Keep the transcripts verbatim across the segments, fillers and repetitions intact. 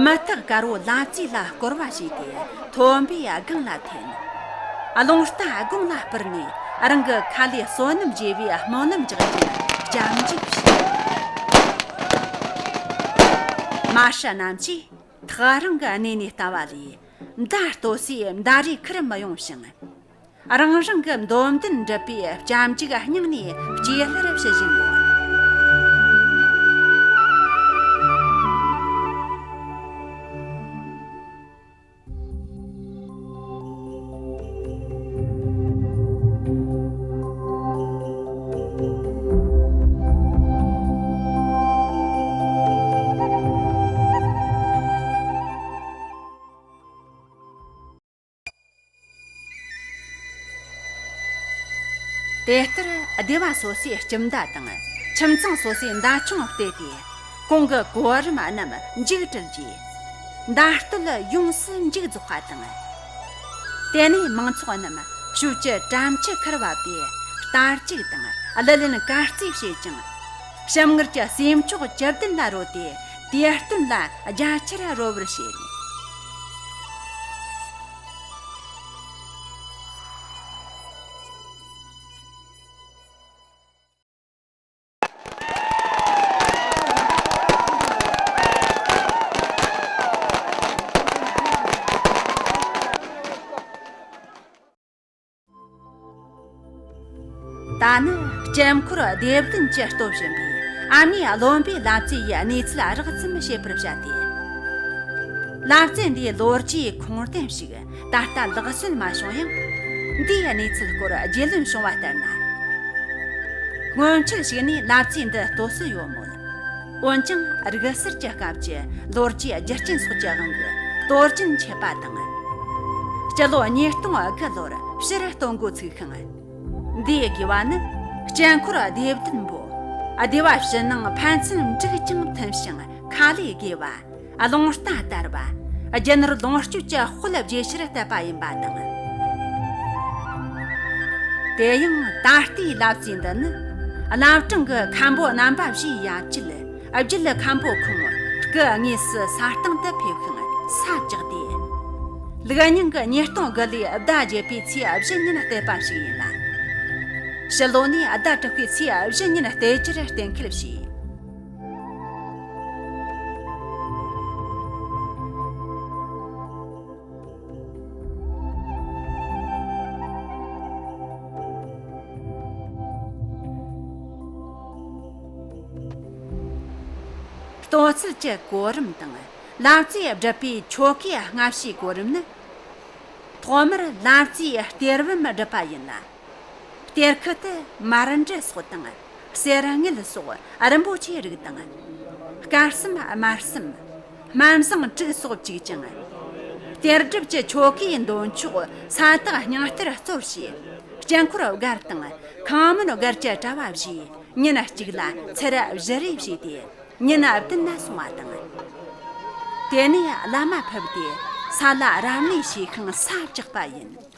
མུ་ཏིག་དཀར་བོ་ལབ་རྩེ་ལ་སྐོར་བ་བྱས་ཏེ། ཐོམ་པའི་སྒང་ལ་འཐེན། རླུང་རྟ་དགུང་ལ་སྤུར་ནས། རང་གི་ཁ་ལས་བསོད་ནམས་རྒྱས་པའི་སྨོན་ལམ་རྒྱག་རྒྱུར་སྐྱབས་འཇུག་བྱས། མ་ཧྲ་རྣམས་ཀྱིས་ཐག་རིང་གི་གནས་ནས་ལྟ་བ་ལས། མདའ་གཏོད་སའི་མདའ་རིགས་ཁུར་མི་ཡོང་ཞིང་། རང་རང་གི་འདོད་འདུན་འགྲུབ་པའི་སྐྱབས་འཇུག་སྙིང་ནས་སྐྱེས་ལྷར་ཞུ་བཞིན་ཡོད། དེ་ལྟར་སྡེ་བ་སོ་སོའི་ཁྱིམ་མདའ་དང་ཁྱིམ་ཚང་སོ་སོའི་མདའ་ཆུང་སྤྲད་དེ། གོང་གི་གོ་རིམ་རྣམས་མཇུག་བསྒྲིལ་རྗེས། མདའ་གཏོད་ཡོངས་སུ་མཇུག་རྫོགས་པ་དང་། དེ་ནས་མང་ཚོགས་རྣམས་ཞོལ་གྱི་དྲ་མཆོད་ཁར་བབས་ཏེ། རྟ་རྒྱུག་དང་གླུ་ལེན་གར་རྩེད་བྱེད་ཅིང་། ཞིམ་མངར་གྱི་ཟས་མཆོག་བཅུད་ལྡན་ལ་རོལ་ཏེ། དུས་སྟོན་ལ་རྒྱ་ཆེར་རོལ་བར་བྱེད། ད་ནི་སྐྱབས་འཁོར་སྡེ་བདུན་གྱི་སྟོབས་ཞན་པའི་ཨ་མྱེས་བློན་པོའི་ལབ་རྩེ་ཡི་གནས་ཚུལ་རགས་ཙམ་བཤད་པར་བྱ་སྟེ། ལབ་རྩེ་འདིའི་ལོ་རྒྱུས་ཁུངས་ལྡན་ཞིག་ད་ལྟ་ལག་སོན་མ་བྱུང་ཡང་། འདིའི་གནས་ཚུལ་སྐོར་རྒྱུས་ལོན་བྱུང་བ་ལྟར་ན། སྔོན་ཆད་ཞིག་ནས་ལབ་རྩེ་འདི་ལྟོས་སུ་ཡོད་མོད། འོན་ཀྱང་རིག་གསར་གྱི་སྐབས་ཀྱི་ལོ་རྒྱུས་རྒྱུ་རྐྱེན་སོགས་ཀྱི་དབང་གིས་གཏོར་སྐྱོན་ཆད་པ་དང་། སྤྱི་ལོ་ཉིས་སྟོང་དགུ་ལོར་ཕྱིར་གཏོང་འགོ་ཚུགས་ཤིང་། འདིའི་དགེ་བ་ནི་སྐྱབས་འཁོར་སྡེ་བདུན་པོ། སྡེ་བ་ཕྱི་ནང་ཕན་ཚུན་འགྲིག་ཅིང་མཐུན་ཞིང་ཁ་ལས་དགེ་བ། རླུང་རྟ་དར་བ། རྒྱུ་ནོར་ལོངས་སྤྱོད་ཀྱི་དཔལ་རྒྱས་ཕྱིར་བསྟད་པ་ཡིན་པ་དང་། དེ་ཡང་ད་ལྟའི་ལབ་རྩེ་འདི་ནི། བླ་བྲང་གི་མཁན་པོ་རྣམ་པ་བཞིའི་ཡབ་རྗེ་རྒྱུད་མཁན་པོ་ཁོང་སྐུ་དངོས་སུ་ས་སྟེང་དུ་ཕེབས་ཤིང་ས་བཅགས་ཏེ། ལུགས་རྙིང་གི་ཉིས་སྟོང་དགུ་ལོའི་ཟླ་བརྒྱད་པའི་ཚེས་བཞི་ཉིན་བཏེགས་པ་ཞིག་ཡིན་ལ། ཕྱི་ལོ་ནས་ཟླ་དྲུག་པའི་ཚེས་བཞི་ཉིན་བཏེག་རྒྱུར་གཏན་འཁེལ་བྱས། ལྟོ་ཚུལ་གྱི་གོ་རིམ་དང་ལབ་རྩེ་སྒྲུབ་པའི་ཆོ་གའི་སྔ་ཕྱིའི་གོ་རིམ་ནི། ཐོག་མར་ལབ་རྩེའི་གཏེར་བུམ་སྒྲུབ་པ་ཡིན་ལ། གཏེར་ཁུ་དེ་མར་འབྲུ་སོགས་དང་། གསེར་དངུལ་སོགས་རིན་པོ་ཆེའི་རིགས་དང་། དཀར་གསུམ་དམར་གསུམ། སྨན་བཟང་དྲུག་སོགས་བཅུག་ཅིང་། གཏེར་སྒྲུབ་ཀྱི་ཆོ་གའི་འདོན་ཆོག་ས་བཏགས་སྙིང་ལྟར་གཙོར་བྱས། སྐྱབས་འཁོར་བསྒར་དང་ཁང་མིན་བསྒར་གྱི་གྲྭ་བ་བཞིས་ཉིན་གཅིག་ལ་ཚར་བཞི་རེ་བྱས་ཏེ། ཉིན་བདུན་ན་སོང་བ་དང་། དེ་ནས་བླ་མ་ཕེབས་ཏེ་ས་ལ་རབ་གནས་བྱས་ཤིང་ས་བཅག་པ་ཡིན།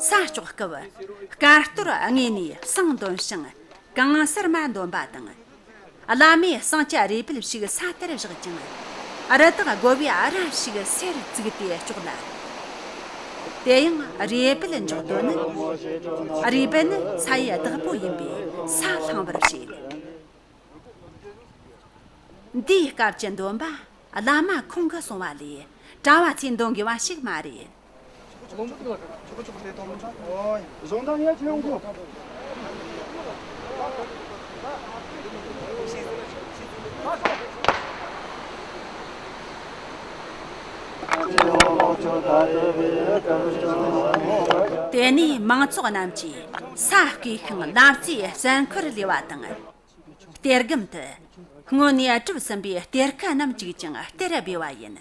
ས་བཅག་སྐབས་དཀར་གཏོར་དངོས་ནས་བསང་འདོན་ཞིང་གང་སར་མ་འདོན་པ་དང་། བླ་མས་བསང་གི་རུས་སྦལ་ཞིག་ས་ལྟར་བཞག་ཅིང་། རི་དྭགས་རྒོད་པོའི་རྭ་ཞིག་སེར་བཙུགས་ཏེ་གཅོག་ལ། དེ་ཡང་རུས་སྦལ་འཇོག་དོན་ནི། རུས་སྦལ་ནི་ས་ཡི་བདག་པོ་ཡིན་པས་ས་བསླང་བར་བྱེད། འདིའི་སྐབས་ཀྱི་འདོན་པ་བླ་མ་ཁོང་གིས་གསུངས་པ་ལས་གྲྭ་བ་ཚོས་འདོན་དགོས་པ་ཞིག་མ་རེད། དེ་ནས་མང་ཚོགས་རྣམས་ཀྱིས་ས་བརྐོས་ཤིང་ལབ་རྩེའི་གསོན་ཁུར་ལས་པ་དང་། གཏེར་སྒམ་དུ་སྔོན་ནས་བསྒྲུབས་ཟིན་པའི་གཏེར་ཁ་རྣམས་བཅུག་ཅིང་གཏེར་སྦས་པ་ཡིན།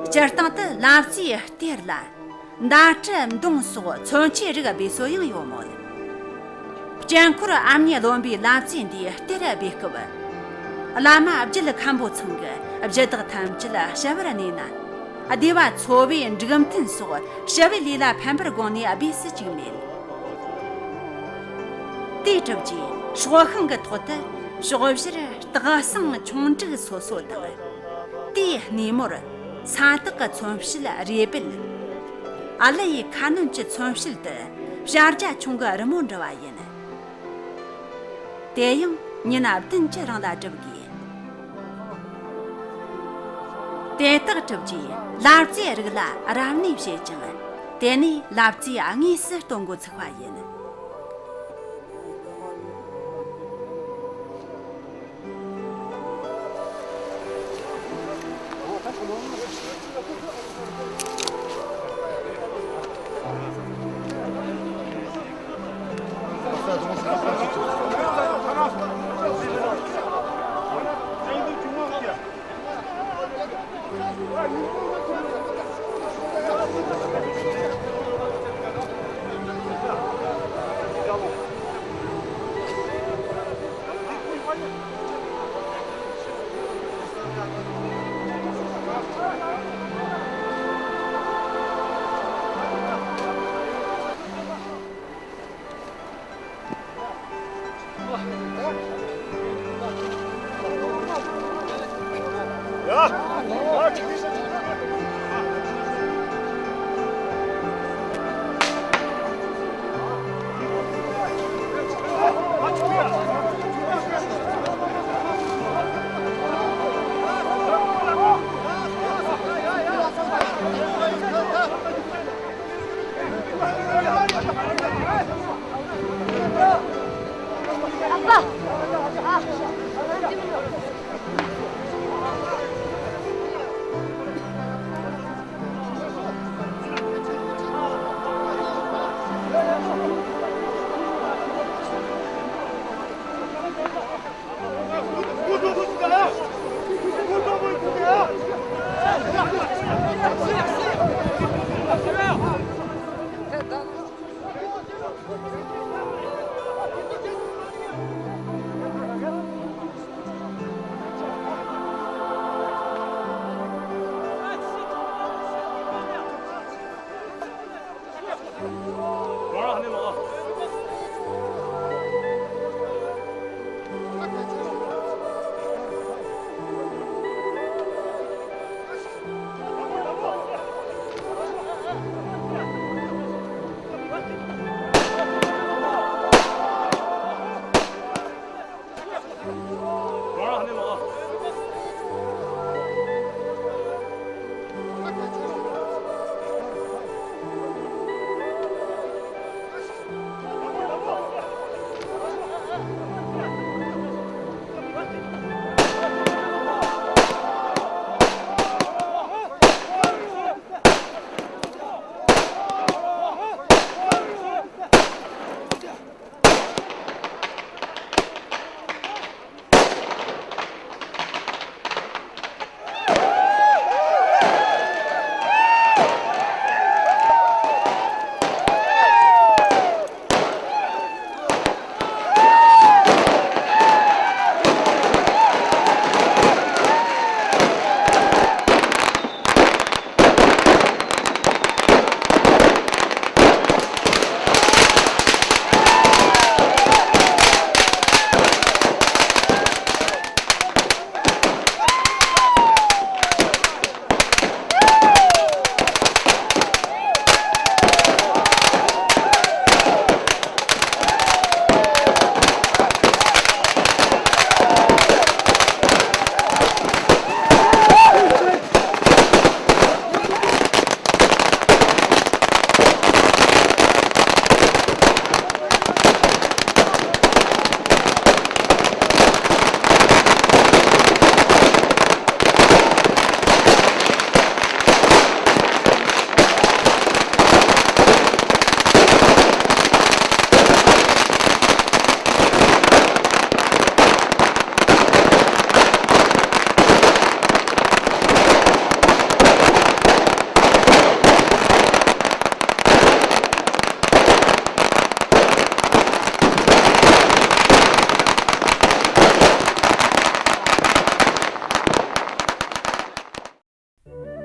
སྤྱིར་བཏང་དུ་ལབ་རྩེའི་གཏེར་ལ་མདའ་གྲི་མདུང་སོགས་མཚོན་ཆའི་རིགས་སྦས་སྲོལ་ཡང་ཡོད་མོད། སྤྱན་འཁོར་ཨ་མྱེས་བློན་པོའི་ལབ་རྩེ་འདིའི་གཏེར་སྦས་སྐབས། བླ་མ་རྒྱུད་མཁན་པོ་ཚང་གིས་གཞི་བདག་ཐམས་ཅད་ཞི་བར་གནས་ན། སྡེ་བ་ཚོ་བའི་འབྲུག་མཐུན་སོགས་ཞི་བའི་ལས་ལ་ཕན་པར་དགོངས་ནས་སྦས་སུ་བཅུག་མེད། དེའི་གྲུབ་རྗེས་སྲོག་ཤིང་གི་ཐོག་ཏུ་ཕྱོགས་བཞིར་སྟག་ཟངས་ཆུང་འབྲུག་སོ་སོ་དང་། དེའི་སྣེ་མོར་ས་སྟག་གི་མཚོན་བྱེད་རེ་སྦལ། ཨ་ལི་ཡི་ཁ་གནོན་གྱི་མཚོན་བྱེད་དུ་བྱ་རྒྱ་ཆུང་གི་རི་མོ་འབྲི་བ་ཡིན། དེ་ཡང་ཉིན་བདུན་གྱི་རིང་ལ་སྒྲུབ་དགོས། དེ་དག་གྲུབ་རྗེས་ལབ་རྩེའི་རིགས་ལ་རབ་གནས་བྱེད་ཅིང་། དེ་ནས་ལབ་རྩེ་དངོས་སུ་སྟོན་འགོ་ཚུགས་པ་ཡིན།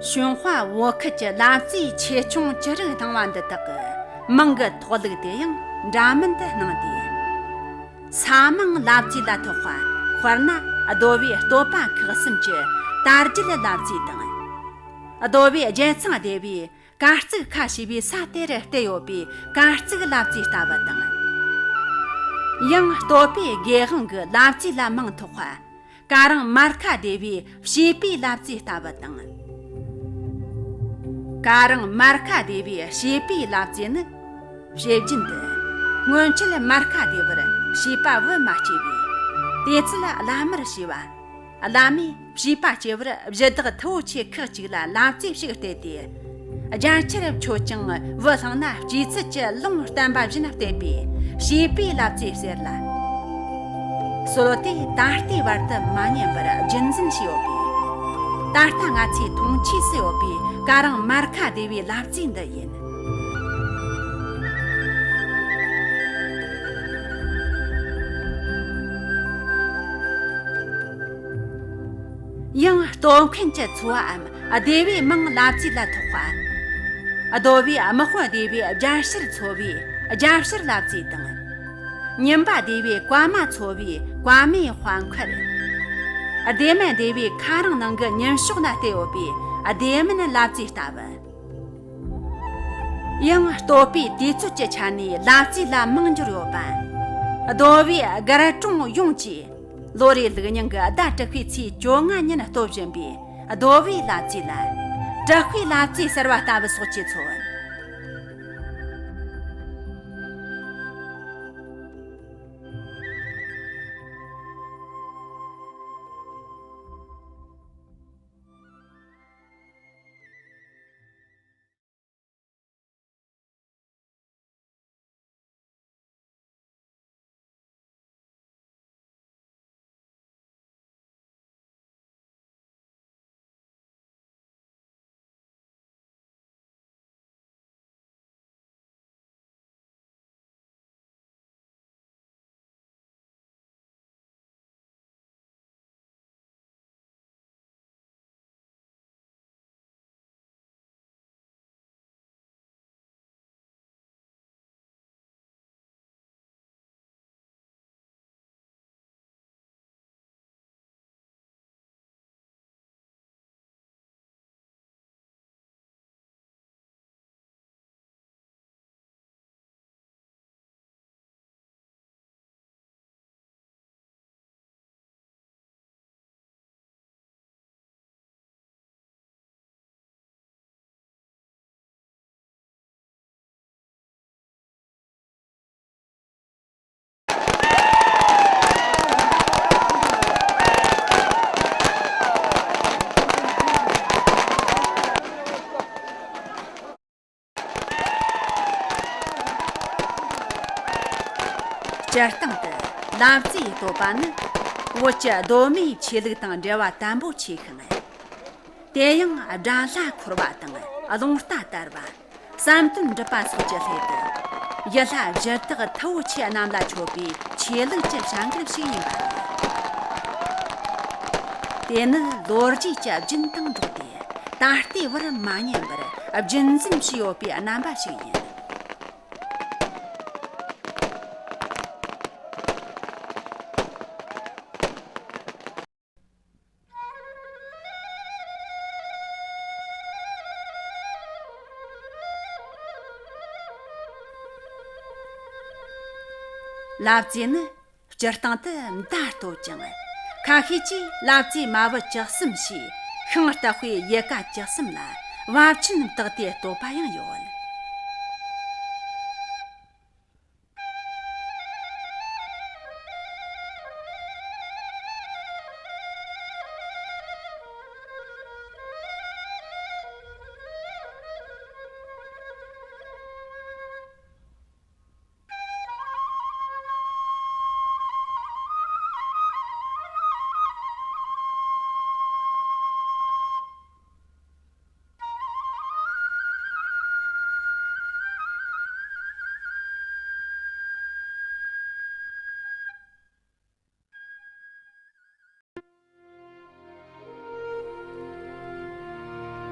ཞུན་ཧྭ་བོད་ཁུལ་གྱི་ལབ་རྩེའི་ཆེ་ཆུང་ཅི་རིགས་སྣང་བ་འདི་དག་གི་མིང་གི་ཐོགས་ལུགས་དེ་ཡང་འདྲ་མིན་དུ་སྣང་སྟེ། ས་མིང་ལབ་རྩེ་ལ་ཐོགས་པ། དཔེར་ན་རྡོ་བའི་སྟོད་པ་ཁག་གསུམ་གྱི་དར་རྒྱུད་ལབ་རྩེ་དང་། རྡོ་བའི་རྒྱལ་ཚང་སྡེ་བའི་གར་རྩིག་ཁ་ཞེས་པའི་ས་དེར་བརྟེན་ཡོད་པའི་གར་རྩིག་ལབ་རྩེ་ལྟ་བུ་དང་། ཡང་སྟོད་པའི་སྒེས་དབང་གི་ལབ་རྩེ་ལ་མིང་ཐོགས་པ། ཀ་རིང་མར་ཁ་སྡེ་བའི་བྱིས་པའི་ལབ་རྩེ་ལྟ་བུ་དང་། ཀ་རིང་མར་ཁ་སྡེ་བའི་བྱིས་པའི་ལབ་རྩེ་ནི། བྱེད་རྒྱུན་དུ། སྔོན་ཆད་མར་ཁ་སྡེ་བར་བྱིས་པ་བུ་མ་སྐྱེས་པས། དེ་ཚུལ་བླ་མར་ཞུས་པ། བླ་མས་བྱིས་པ་སྐྱེ་བར་གཞི་བདག་ཐུ་བོ་ཆེ་ཁག་ཅིག་ལ་ལབ་རྩེ་ཞིག་གཏད་དེ། རྒྱ་ཆེར་མཆོད་ཅིང་བུ་བླངས་ན་སྐྱེས་ཚུལ་གྱི་ལུང་བསྟན་པ་བཞིན་བལྟས་པས་བྱིས་པའི་ལབ་རྩེ་ཟེར་ལ། སྲོལ་དེ་ད་ལྟའི་བར་དུ་མ་ཉམས་པར་རྒྱུན་འཛིན་བྱས་ཡོད་པས། ད་ལྟ་ང་ཚོའི་མཐོང་ཆོས་སུ་ཡོད་པའི་ཀ་རིང་མར་ཁ་སྡེ་བའི་ལབ་རྩེ་འདི་ཡིན། ཡང་སྟོད་མཁན་གྱི་ཚོ་བའམ་སྡེ་བའི་མིང་ལབ་རྩེ་ལ་ཐོགས་པ། རྡོ་བའི་དམག་དཔོན་སྡེ་བའི་རྒྱལ་ཕྱིར་ཚོ་བའི་རྒྱལ་ཕྱིར་ལབ་རྩེ་དང་། ཉིན་པ་སྡེ་བའི་བཀའ་མ་ཚོ་བའི་བཀའ་མའི་དཔའ་མཁར། སྡེ་སྨད་སྡེ་བའི་ཁ་རང་ནང་གི་ཉིན་ཞོགས་ན་བལྟས་ཡོད་པའི་སྡེ་སྨད་ལབ་རྩེ་ལྟ་བུ། ཡང་སྟོད་པའི་དུས་ཚོད་ཀྱི་ཆ་ནས་ལབ་རྩེ་ལ་མིང་འགྱུར་ཡོད་པ། རྡོ་བའི་སྒར་གྲོང་ཡོངས་ཀྱིས་ལོ་རེའི་ལུགས་རྙིང་གི་ཟླ་དྲུག་པའི་ཚེས་བཅོ་ལྔ་ཉིན་གཏོད་བཞིན་པའི་རྡོ་བའི་ལབ་རྩེ་ལ་དྲུག་པའི་ལབ་རྩེ་ཟེར་བ་ལྟ་བུ་སོགས་ཀྱིས་མཚོན། སྤྱིར་བཏང་དུ་ལབ་རྩེའི་བསྟོད་པ་ནི་བོད་ཀྱི་གདོད་མའི་ཆོས་ལུགས་དང་འབྲེལ་བ་དམ་པོ་ཆེ་ཤིང་། དེ་ཡང་དགྲ་ལྷ་འཁོར་བ་དང་རླུང་རྟ་དར་བ། བསམ་དོན་འགྲུབ་པ་སོགས་ཀྱི་སླད་དུ། ཡུལ་ལྷ་གཞི་བདག་ཐུ་བོ་ཆེ་རྣམས་ལ་མཆོད་པའི་ཆོས་ལུགས་ཀྱི་བྱ་འགུལ་ཞིག་ཡིན་པ་རེད། དེ་ནི་ལོ་རྒྱུས་ཀྱི་རྒྱུན་དང་འགྲོགས་ཏེ། ད་ལྟའི་བར་མ་ཉམས་པར་རྒྱུན་འཛིན་བྱས་ཡོད་པའི་རྣམ་པ་ཞིག་ཡིན། ལབ་རྩེ་ནི་སྤྱིར་བཏང་དུ་མདའ་བསྟོད་ཅིང་། ཁ་ཤས་ཀྱིས་ལབ་རྩེ་མ་བུ་བཅུ་གསུམ་ཞེས་ཤིང་བཏགས་པའི་ཡལ་ག་བཅུ་གསུམ་ལ་བབ་ཆེན་བཏགས་ཏེ་བསྟོད་པ་ཡང་ཡོད།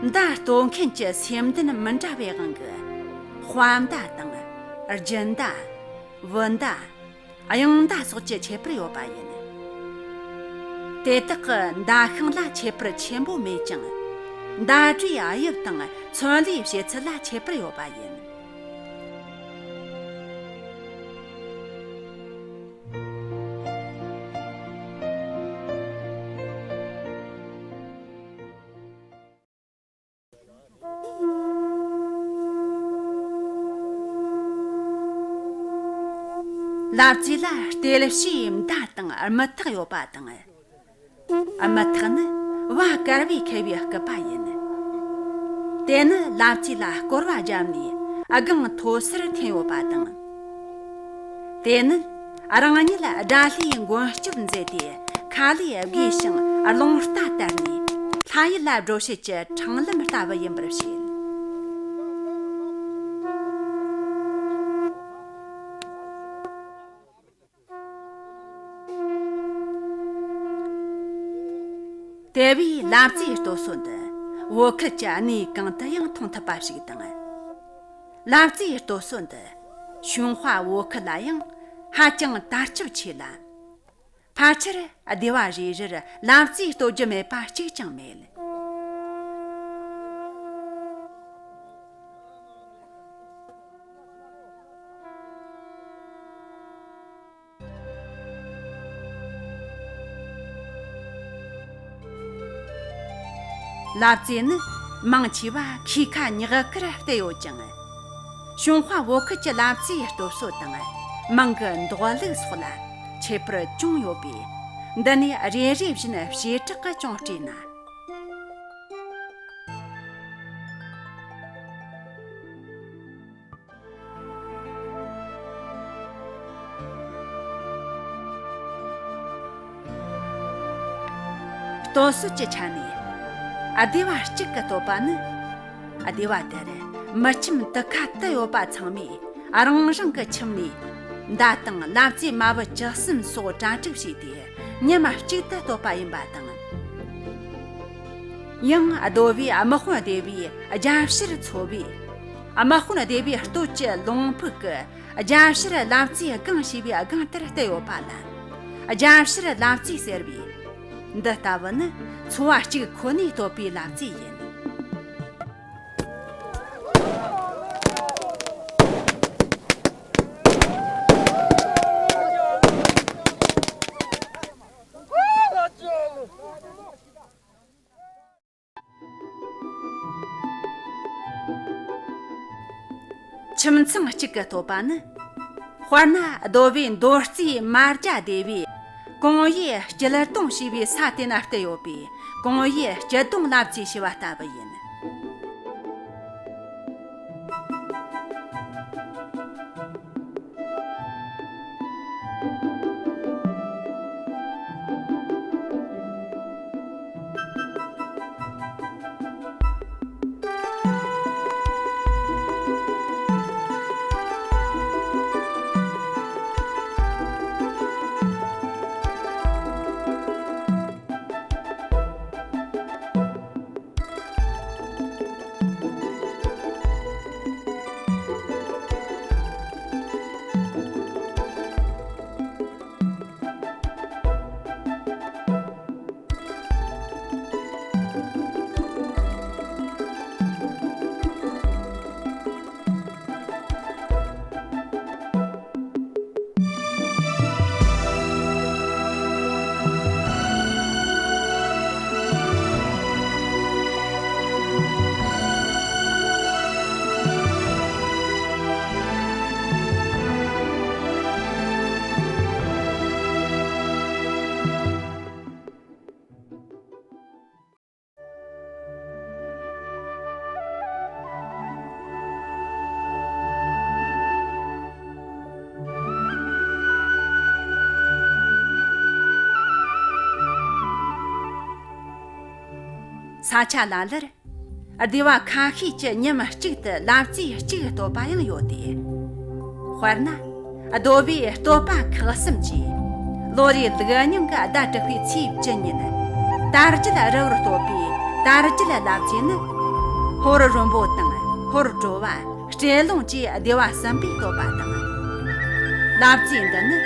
མདའ་གཏོད་མཁན་གྱི་སེམས་ལྡན་མི་འདྲ་བའི་དབང་གིས། དཔའ་མདའ་དང་། རྒྱུ་མདའ། བུ་མདའ། གཡང་མདའ་སོགས་ཀྱི་ཁྱད་པར་ཡོད་པ་ཡིན། དེ་དག་གི་མདའ་ཤིང་ལ་ཁྱད་པར་ཆེན་པོ་མེད་ཀྱང་། མདའ་གྲུའི་དབྱིབས་དང་ཚོན་ལས་བྱེད་ཚུལ་ལ་ཁྱད་པར་ཡོད་པ་ཡིན། ལབ་རྩེ་ལ་ལྟེབ་བྱའི་མདའ་དང་རྨུ་ཐག་ཡོད་པ་དང་། རྨུ་ཐག་ནི་བ་དཀར་བས་ཁེབས་པའི་སྐུད་པ་ཡིན། དེ་ནི་ལབ་རྩེ་ལ་སྐོར་བ་བརྒྱབ་ནས་སྒང་མཐོ་སར་འཐེན་ཡོད་པ་དང་། དེ་ནི་རང་ཉིད་དགྲ་ལྷའི་མགོན་སྐྱབས་མཛད་དེ། ཁ་ལས་དགོས་ཤིང་རླུང་རྟ་དར་ནས་ལྷ་ཡུལ་ལ་འགྲོ་བྱེད་ཀྱི་འཕྲང་ལམ་ལྟ་བུ་ཡིན་པར་བཤད། དེ་བས་ལབ་རྩེའི་སྟོད་སྲོལ་འདི་བོད་ཁུལ་གྱི་གནས་གང་དུ་ཡང་མཐོང་ཐུབ་པ་ཞིག་དང་། ལབ་རྩེའི་སྟོད་སྲོལ་འདི་ཞུན་ཧྭ་བོད་ཁུལ་ལ་ཡང་ཧ་ཅང་དར་ཁྱབ་ཆེ་ལ། ཕལ་ཆེར་སྡེ་བ་རེ་རེར་ལབ་རྩེ་གཏོད་རྒྱུ་མེད་པ་གཅིག་ཀྱང་མེད། ལབ་རྩེ་ནི་མང་ཆེ་བ་ཁོའི་ཁ་ཉག་གར་བལྟས་ཡོད་ཅིང་། ཞུན་ཧྭ་བོད་ཁུལ་གྱི་ལབ་རྩེའི་སྟོད་སྲོལ་དང་མང་གི་འདོགས་ལུགས་སོགས་ལ་ཁྱད་པར་ཅུང་ཡོད་པས། འདི་ནས་རེ་རེ་བཞིན་བྱེ་བྲག་གི་ཅུང་བཀྲལ་ན། སྟོད་སྲོལ་གྱི་ཆ་ནས་སྡེ་བ་གཅིག་གི་བསྟོད་པ་ནི། སྡེ་བ་དེར་མི་ཁྱིམ་དུ་ཁ་དུ་ཡོད་པ་ཚང་མས་རང་རང་གི་ཁྱིམ་ནས་མདའ་དང་ལབ་རྩེ་མ་བུ་བཅུ་གསུམ་སོགས་གྲ་སྒྲིག་བྱས་ཏེ་མཉམ་གཅིག་ཏུ་བསྟོད་པ་ཡིན་པ་དང་། ཡང་སྡེ་བའི་དམག་དཔོན་སྡེ་བའི་རྒྱབ་ཕྱིར་ཚོ་བས། དམག་དཔོན་སྡེ་བའི་སྟོད་ཀྱི་ལུང་ཕུག་གི་རྒྱབ་ཕྱིར་ལབ་རྩེའི་སྒང་ཞེས་པའི་སྒང་དེར་བསྟོད་ཡོད་པ་ལ། རྒྱབ་ཕྱིར་ལབ་རྩེ་ཟེར་བས། འདི་ལྟ་བུ་ནི་ཚོ་བ་གཅིག་ཁོ་ནས་བསྟོད་པའི་ལབ་རྩེ་ཡིན། ཁྱིམ་ཚང་གཅིག་གི་བསྟོད་པ་ནི། དཔེར་ན་སྡེ་བའི་མདོ་རྩིས་མ་རྒྱ་སྡེ་བས་གོང་ཡུལ་སྐྱིད་གདོང་ཞེས་པའི་ས་དེ་ན་བསྟོད་ཡོད་པས། གོང་ཡུལ་སྐྱིད་གདོང་ལབ་རྩེ་ཞེས་པ་ལྟ་བུ་ཡིན། ས་ཆ་ལ་ལར་སྡེ་བ་ཁ་ཤས་ཀྱི་མཉམ་གཅིག་ཏུ་ལབ་རྩེ་གཅིག་བསྟོད་པ་ཡང་ཡོད་དེ། དཔེར་ན། རྡོ་བའི་བསྟོད་པ་ཁག་གསུམ་གྱིས། ལོ་རེའི་ལུག་རྙིང་གི་ཟླ་དྲུག་པའི་ཚེས་བཅུ་ཉིན། དར་རྒྱས་རི་བོར་བསྟོད་པའི་དར་རྒྱས་ལབ་རྩེ་ནི། ཧོར་རོན་པོ་དང་ཧོར་དྲོ་བ། སྤྲེལ་ལུང་བཅས་སྡེ་བ་གསུམ་པའི་བསྟོད་པ་དང་། ལབ་རྩེ་འདི་ནི་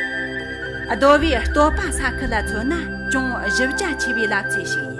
རྡོ་བའི་བསྟོད་པ་ས་ཁུལ་ལ་མཚོན་ན་ཅུང་ཞིབ་རྒྱ་ཆེ་བའི་ལབ་རྩེ་ཞིག་ཡིན།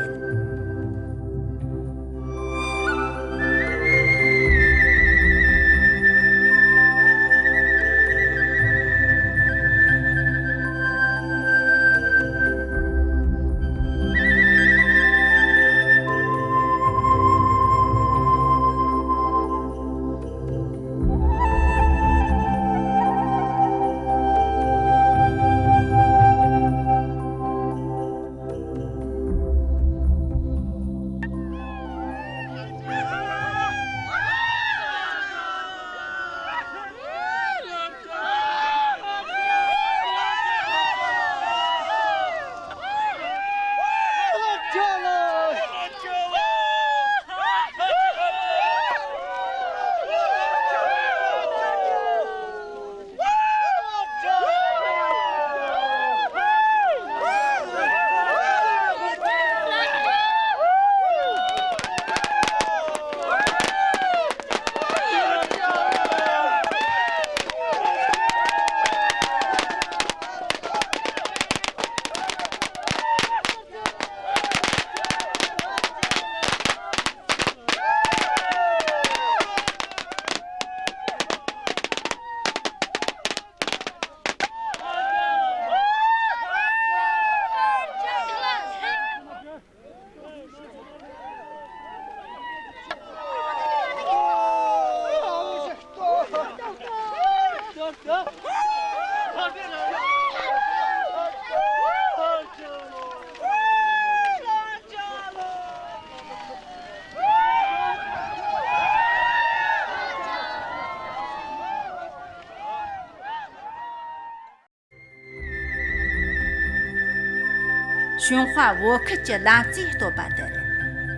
གཞུང་དཔའ་བོད་ཁུལ་གྱི་ལབ་རྩེའི་བསྟོད་པ་དེར།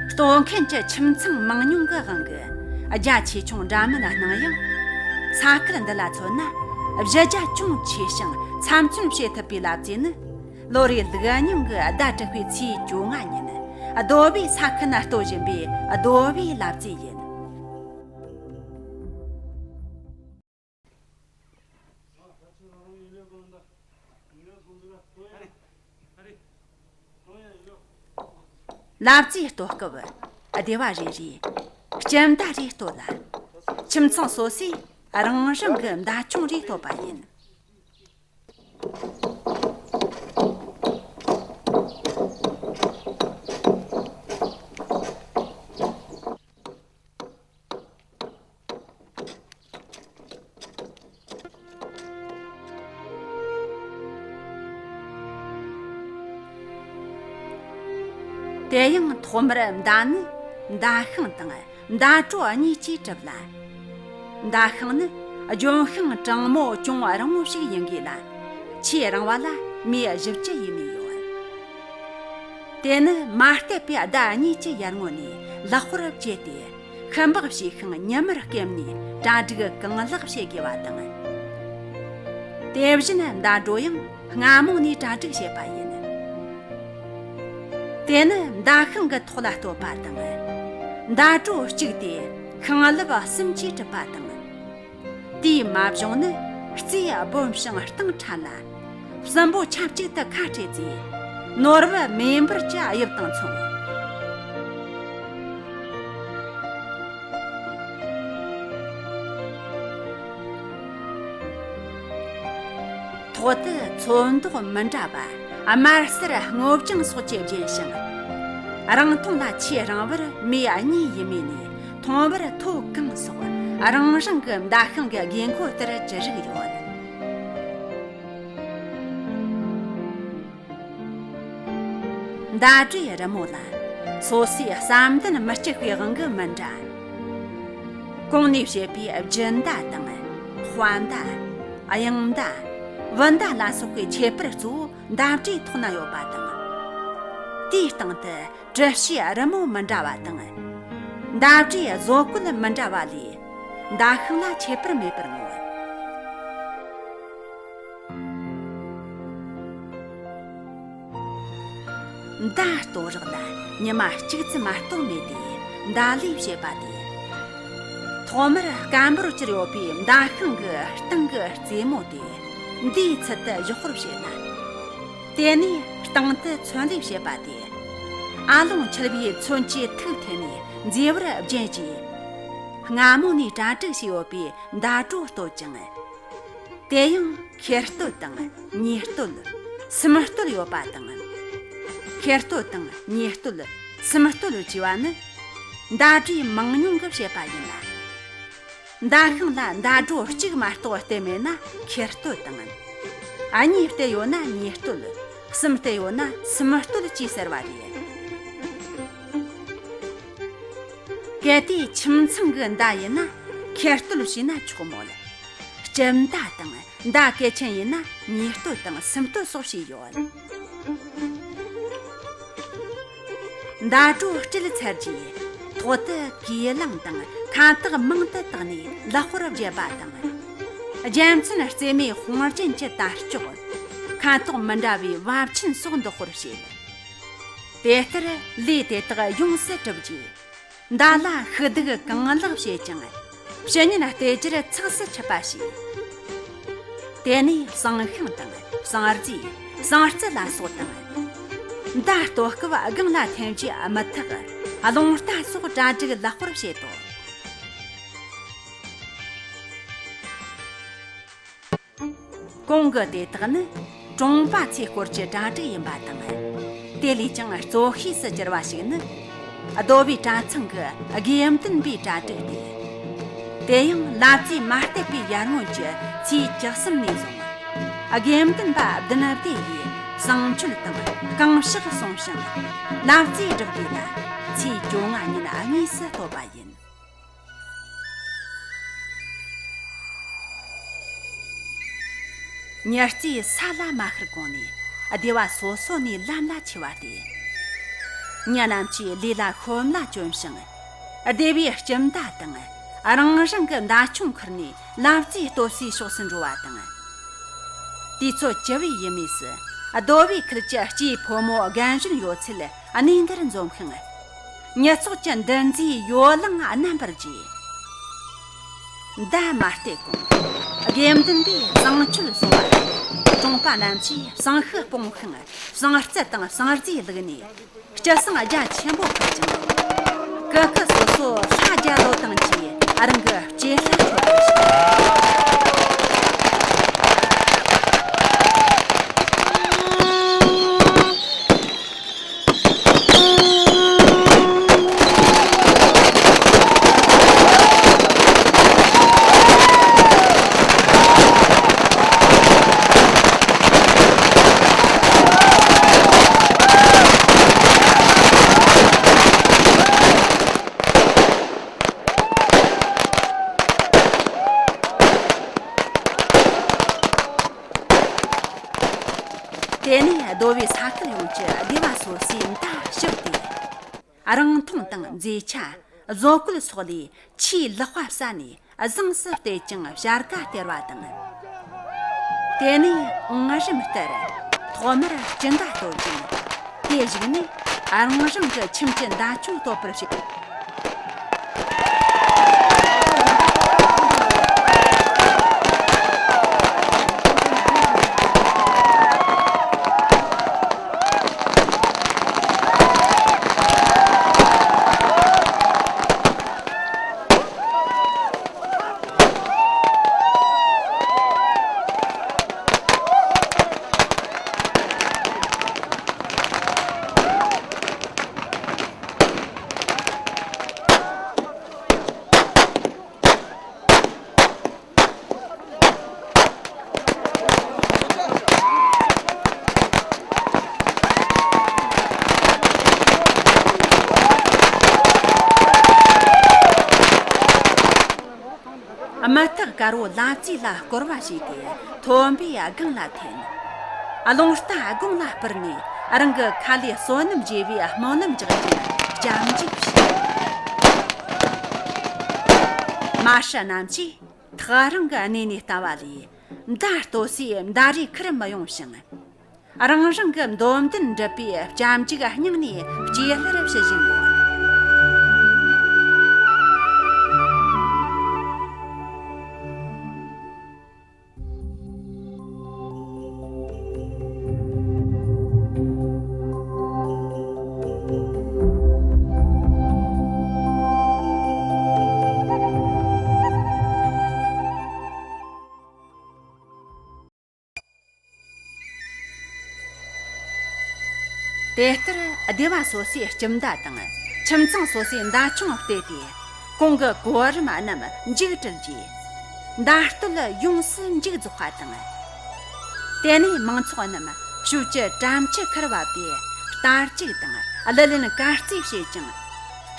བསྟོད་མཁན་གྱི་ཁྱིམ་ཚང་མང་ཉུང་གི་དབང་གིས་རྒྱ་ཆེ་ཆུང་འདྲ་མིན་སྣང་ཡང་། ས་ཁུལ་འདི་ལ་མཚོན་ན་གཞི་རྒྱ་ཅུང་ཆེ་ཞིང་ཚབ་མཚོན་བྱེད་ཐུབ་པའི་ལབ་རྩེ་ནི། ལོ་རེའི་ལུག་རྙིང་གི་ཟླ་དྲུག་པའི་ཚེས་བཅོ་ལྔ་ཉིན། རྡོ་བའི་ས་ཁུལ་ན་བསྟོད་བཞིན་པའི་རྡོ་བའི་ལབ་རྩེ་ཡིན། ལབ་རྩེའི་བསྟོད་སྐབས་སྡེ་བ་རེ་རེས་སྤྱི་མདའ་རེ་བསྟོད་ལ། ཁྱིམ་ཚང་སོ་སོས་རང་རང་གི་མདའ་ཆུང་རེ་བསྟོད་པ་ཡིན། དེ་ཡང་ཐོག་མར་མདའ་ནི་མདའ་ཤིང་དང་མདའ་གྲོ་གཉིས་ཀྱིས་གྲུབ་ལ། མདའ་ཤིང་ནི་ལྗོན་ཤིང་གྲང་མོ་ཅུང་རིང་མོ་ཞིག་ཡིན་དགོས་ལ། ཆེས་རིང་བ་ལ་མེ་བཞི་བཅུ་ཡས་མས་ཡོད། དེ་ནི་མ་བསྡད་པའི་ཟླ་གཉིས་ཀྱི་ཡར་ངོ་ནས་ལག་པར་བཅད་དེ། ཤུན་པགས་བྱས་ཤིང་ཉི་མར་སྐེམ་ནས་གྲ་སྒྲིག་གང་ལེགས་བྱེད་དགོས་པ་དང་། དེ་བཞིན་མདའ་གྲོ་ཡང་སྔ་མོ་ནས་གྲ་སྒྲིག་བྱེད་པ་ཡིན། དེ་ནི་མདའ་ཤིང་གི་ཐོག་ལ་བསྟོད་པ་དང་། མདའ་གྲོ་གཅིག་དེ་ཤིང་རླབས་གསུམ་གྱིས་གྲུབ་པ་དང་། དེའི་མ་བྱུང་ནི་རྩེ་སྦོམ་ཞིང་སྟེང་ཕྲ་ལ། གསུམ་པོ་ཆབས་ཅིག་ཏུ་ཁ་བྲལ་ཚེ། ནོར་བུ་མེ་འབར་གྱི་དབྱིབས་དང་མཚུངས། ཐོག་ཏུ་ཚོན་མདོག་མི་འདྲ་བ། དམར་སེར་སྔོ་ལྗང་སོགས་ཀྱིས་བརྒྱན་ཞིང་། རིང་ཐུང་ལ་ཆེས་རིང་བར་མེ་གཉིས་ཡས་མས་ནས། ཐུང་བར་ཐོ་གང་སོགས་རང་རང་གི་མདའ་ཤིང་གི་དགོས་མཁོ་ལྟར་ཅི་རིགས་ཡོད། མདའ་གྲོའི་རི་མོ་ལ་སོ་སོའི་བསམ་གཏན་མི་སྐྱིད་པའི་དབང་གིས་མི་འདྲ། གོང་ནས་བཤད་པའི་རྒྱུ་མདའ་དང་། དཔའ་མདའ། གཡང་མདའ། བུ་མདའ་ལ་སོགས་པའི་ཁྱད་པར་གཙོ་བོ་མདའ་གྲོའི་ཐོག་ན་ཡོད་པ་དང་། དེའི་སྟེང་དུ་གྲུ་བཞིའི་རི་མོ་མི་འདྲ་བ་དང་། མདའ་གྲོའི་བཟོ་བཀོད་མི་འདྲ་བ་ལས། མདའ་ཤིང་ལ་ཁྱད་པར་མེད་པར་མངོན། མདའ་གཏོད་རོགས་ལ་ཉི་མ་གཅིག་ཙམ་མ་གཏོགས་མེད་དེ། མདའ་ལས་བྱེད་པ་དེ་ ཐོག་མར་སྐམ་པོར་གྱུར་ཡོད་པའི་མདའ་ཤིང་གི་སྟེང་གི་རྩེ་མོ་དེ་མདའི་ཚུལ་དུ་གཞོག་པར་བྱས་ན། དེ་ནས་སྟེང་དུ་ཚོན་ལས་བྱས་པ་དེ། ཨ་ལོང་འཁྱིལ་བའི་ཚོན་གྱི་ཐིག་འཐེན་ནས་མཛེས་པར་བརྒྱན་རྗེས། སྔ་མོ་ནས་གྲ་སྒྲིག་བྱས་ཡོད་པའི་མདའ་གྲོགས་བསྟོད་ཅིང་། དེ་ཡང་ཁེར་སྟོད་དང་ཉེར་སྟོད། སུམ་སྟོད་ཡོད་པ་དང་། ཁེར་སྟོད་དང་ཉེར་སྟོད། སུམ་སྟོད་ཅེས་པ་ནི་མདའ་གྲས་མང་ཉུང་གི་བཤད་པ་ཡིན་ལ། མདའ་ཤིང་ལ་མདའ་གྲོགས་གཅིག་མ་གཏོགས་བསྟེན་མེད་ན་ཁེར་སྟོད་དང་། གཉིས་བསྟེན་ཡོད་ན་ཉེར་སྟོད། གསུམ་བསྟེན་ཡོད་ན་སུམ་སྟོད་ཅེས་ཟེར་བ་རེད། གལ་ཏེ་ཁྱིམ་ཚང་གི་མདའ་ཡིན་ན་ཁེར་སྟོད་བྱས་ན་ཆོག་མོད། སྤྱི་མདའ་དང་མདའ་གལ་ཆེན་ཡིན་ན་ཉེར་སྟོད་དང་སུམ་སྟོད་སོགས་བྱས་ཡོད། མདའ་གྲོགས་སྤྲད་ཚར་རྗེས། ཐོག་ཏུ་གོས་ལང་དང་ཁ་དོག་མང་དུ་བཏགས་ནས་ལག་པར་བརྒྱབ་པ་དང་། རྒྱལ་མཚན་རྩེ་མོའི་དཔུང་རྒྱན་གྱི་དར་ལྕོག་ཁ་དོག་མི་འདྲ་བའི་བབ་ཆེན་སོགས་འདོགས་པར་བྱེད། དེ་ལྟར་ལས་དེ་དག་ཡོངས་སུ་གྲུབ་རྗེས། མདའ་ལ་ཤུགས་རྡུགས་གང་ལེགས་བྱེད་ཅིང་། ཕྱི་ཉིན་བལྟས་རྒྱུར་ཚགས་སུ་ཆུད་པ་བྱས། དེ་ནས་བསང་ཤིང་དང་བསང་རྫས། བསང་རྩི་ལ་སོགས་དང་། མདའ་གཏོད་སྐབས་སྒང་ལ་འཐེན་རྒྱུ་མི་ཐག་རླུང་རྟ་སོགས་གྲ་སྒྲིག་ལེགས་པར་བྱེད་དོ། གོང་གི་དེ་དག་ནི་གྲོང་པ་ཚོའི་སྐོར་གྱི་གྲ་སྒྲིག་ཡིན་པ་དང་། དེ་ལས་ཀྱང་གཙོ་ཤོས་སུ་གྱུར་པ་ཞིག་ནི། རྡོ་བའི་གྲྭ་ཚང་གི་དགེ་འདུན་པའི་གྲ་སྒྲིག་སྟེ། དེ་ཡང་ལབ་རྩེ་མ་བཏེགས་པའི་ཡར་སྔོན་གྱི་ཚེས་བཅུ་གསུམ་ནས་བཟུང་། དགེ་འདུན་པ་བདུན་སྡེ་ཡིས་བསང་མཆོད་དང་གང་ཕྱག་གསུངས་ཤིང་། ལབ་རྩེ་སྒྲུབ་དུས་ལ་ཚེས་བཅོ་ལྔ་ཉིན་དངོས་སུ་བསྟོད་པ་ཡིན། ཉི་རྩེའི་ས་ལ་མ་ཤར་གོང་ནས་སྡེ་བ་སོ་སོ་ནས་ལམ་ལ་ཆས་པ་སྟེ། མི་རྣམས་ཀྱིས་ལས་ལ་ཤོམ་ལ་བཅོམ་ཞིང་། སྡེ་བའི་སྤྱི་མདའ་དང་རང་རང་གི་མདའ་ཆུང་ཁུར་ནས་ལབ་རྩེ་གཏོད་སའི་ཕྱོགས་སུ་འགྲོ་བ་དང་། དུས་ཚོད་བཅུ་པའི་ཡུལ་མུས་སུ་རྡོ་བའི་ཁུལ་གྱི་སྐྱེས་ཕོ་མོ་རྒན་གཞོན་ཡོད་ཚད་གནས་འདིར་འཛོམས་ཤིང་། ཉི་ཚོགས་ཀྱི་འདུ་འཛིའི་ཡོ་ལང་རྣམ་པར་རྒྱས། མདའ་མ་བཏེགས་གོང་། དགེ་འདུན་པས་བསང་མཆོད་གསུངས་པ་དང་། གྲོང་པ་རྣམས་ཀྱིས་བསང་ཤུགས་སྤོང་ཤིང་བསང་རྩི་དང་བསང་རྫས་བླུགས་ནས། སྤྱི་བསང་རྒྱ་ཆེན་པོ་ཕུལ་ཅིང་། སྐུ་སྐུ་སོ་སོ་ལྷ་རྒྱལ་ལོ་དང་བཅས་རང་གི་སྐྱེས་ལྷ་མཆོད་པར་བྱེད། དེ་ནས་རྡོ་བའི་ས་ཁུལ་ཡོངས་ཀྱི་སྡེ་བ་སོ་སོས་མདའ་ཞིབ་སྟེ། རིང་ཐུང་དང་མཛེས་ཆ། བཟོ་བཀོད་སོགས་ལས་ཆེས་ལེགས་པ་བསལ་ནས་བཟང་སུ་བལྟས་ཀྱང་བྱ་དགའ་སྟེར་བ་དང་། དེ་ནས་ངར་རིམ་ལྟར་ཐོག་མར་སྤྱི་མདའ་གཏོད་ཅིང་། དེ་བཞག་ནས་རང་རང་གི་ཁྱིམ་གྱི་མདའ་ཆུང་གཏོད་པར་བྱེད། དམག་ཐག་དཀར་བོ་ལ་རྩེ་ལ་སྐོར་བ་བྱས་ཏེ་ཐོན་པའི་སྒང་ལ་འཐེན། རླུང་རྟ་དགུང་ལ་སྤུར་ནས་རང་གི་ཁ་ལས་བསོད་ནམས་རྒྱས་པའི་སྨོན་ལམ་རྒྱག་རྒྱུར་སྐྱབས་འཇུག་བྱས། མ་ཧྲ་རྣམས་ཀྱིས་ཐག་རིང་གི་གནས་ནས་ལྟ་བ་ལས། མདའ་གཏོད་སའི་མདའ་རིགས་ཁུར་མི་ཡོང་ཞིང་། རང་རང་གི་འདོད་འདུན་འགྲུབ་པའི་སྐྱབས་འཇུག་སྙིང་ནས་སྐྱེས་ལྷར་ཞུ་བཞིན་ཡོད། དེ་ལྟར་སྡེ་བ་སོ་སོའི་སྤྱི་མདའ་དང་ཁྱིམ་ཚང་སོ་སོའི་མདའ་ཆུང་སྤྲད་དེ། གོང་གི་གོ་རིམ་རྣམས་མཇུག་བསྒྲིལ་རྗེས། མདའ་སྟོད་ཡོངས་སུ་མཇུག་རྫོགས་པ་དང་། དེ་ནས་མང་ཚོགས་རྣམས་ཞོལ་གྱི་དྲ་མཆིལ་ཁར་བབས་ཏེ། རྟ་རྒྱུག་དང་གླུ་ལེན་གར་རྩེད་བྱེད་ཅིང་།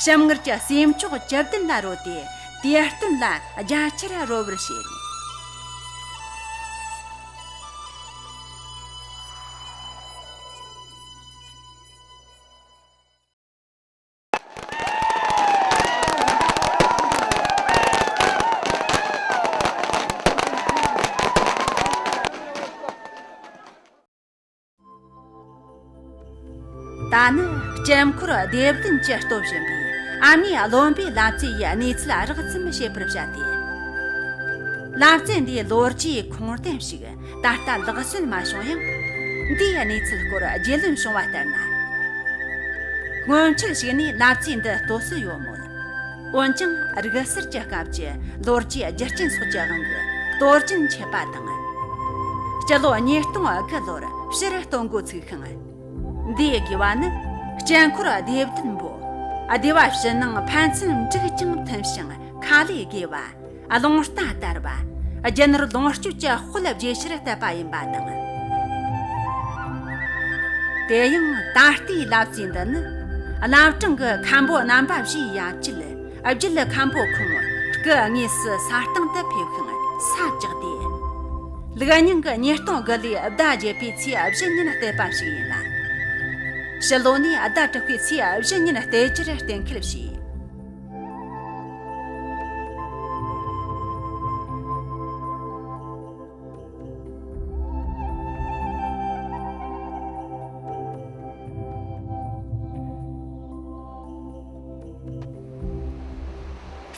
ཞིམ་མངར་གྱི་ཟས་མཆོག་བཅུ་བདུན་ལ་རོལ་ཏེ། དུས་སྟོན་ལ་རྒྱ་ཆེར་རོལ་བར་བྱེད། ད་ནི་སྐྱེ་འཁོར་སྡེ་བདུན་གྱི་སྟོབས་ཞན་པའི་ཨ་མྱེས་བློན་པོའི་ལབ་རྩེ་ཡི་གནས་ཚུལ་རགས་ཙམ་བཤད་པར་བྱ་སྟེ། ལབ་རྩེ་འདིའི་ལོ་རྒྱུས་ཁུངས་ལྡན་ཞིག་ད་ལྟ་ལག་སོན་མ་བྱུང་ཡང་། འདིའི་གནས་ཚུལ་སྐོར་རྒྱུས་ལོན་བྱུང་བ་ལྟར་ན། སྔོན་ཆད་ཞིག་ནས་ལབ་རྩེ་འདི་ལྟོས་སུ་ཡོད་མོད། འོན་ཀྱང་རིག་གསར་གྱི་སྐབས་ཀྱི་ལོ་རྒྱུས་རྒྱུ་རྐྱེན་སོགས་ཀྱི་དབང་གིས་གཏོར་སྐྱོན་ཆད་པ་དང་། སྤྱི་ལོ་ཉིས་སྟོང་དགུ་ལོར་ཕྱིར་གཏོང་འགོ་ཚུགས་ཤིང་། འདིའི་དགེ་བ་ནི། སྐྱེ་འཁོར་སྡེ་བདུན་པོ། སྡེ་བ་ཕྱི་ནང་ཕན་ཚུན་འགྲིག་ཅིང་མཐུན་ཞིང་ཁ་ལས་དགེ་བ། རླུང་རྟ་དར་བ། རྒྱུ་ནོར་ལོངས་སྤྱོད་ཀྱི་དཔལ་རྒྱས་ཕྱིར་བསྟད་པ་ཡིན་པ་དང་། དེ་ཡང་ད་ལྟའི་ལབ་རྩེ་འདི་ནི། བླ་བྲང་གི་མཁན་པོ་རྣམ་པ་བཞིའི་ཡབ་ཆེན་བརྒྱུད་མཁན་པོ་ཁོང་སྐུ་དངོས་སུ་ས་སྟེང་དུ་ཕེབས་ཤིང་ས་བཅགས་ཏེ། ལུགས་རྙིང་གི་ཉིས་སྟོང་དགུ་ལོའི་ཟླ་བརྒྱད་པའི་ཚེས་བཞི་ཉིན་བསྟད་པ་ཞིག་ཡིན་ལ། ཕྱི་ལོ་ནས་ཟླ་དྲུག་པའི་ཚེས་བཞི་ཉིན་བསྟད་རྒྱུར་གཏན་འཁེལ་བྱས།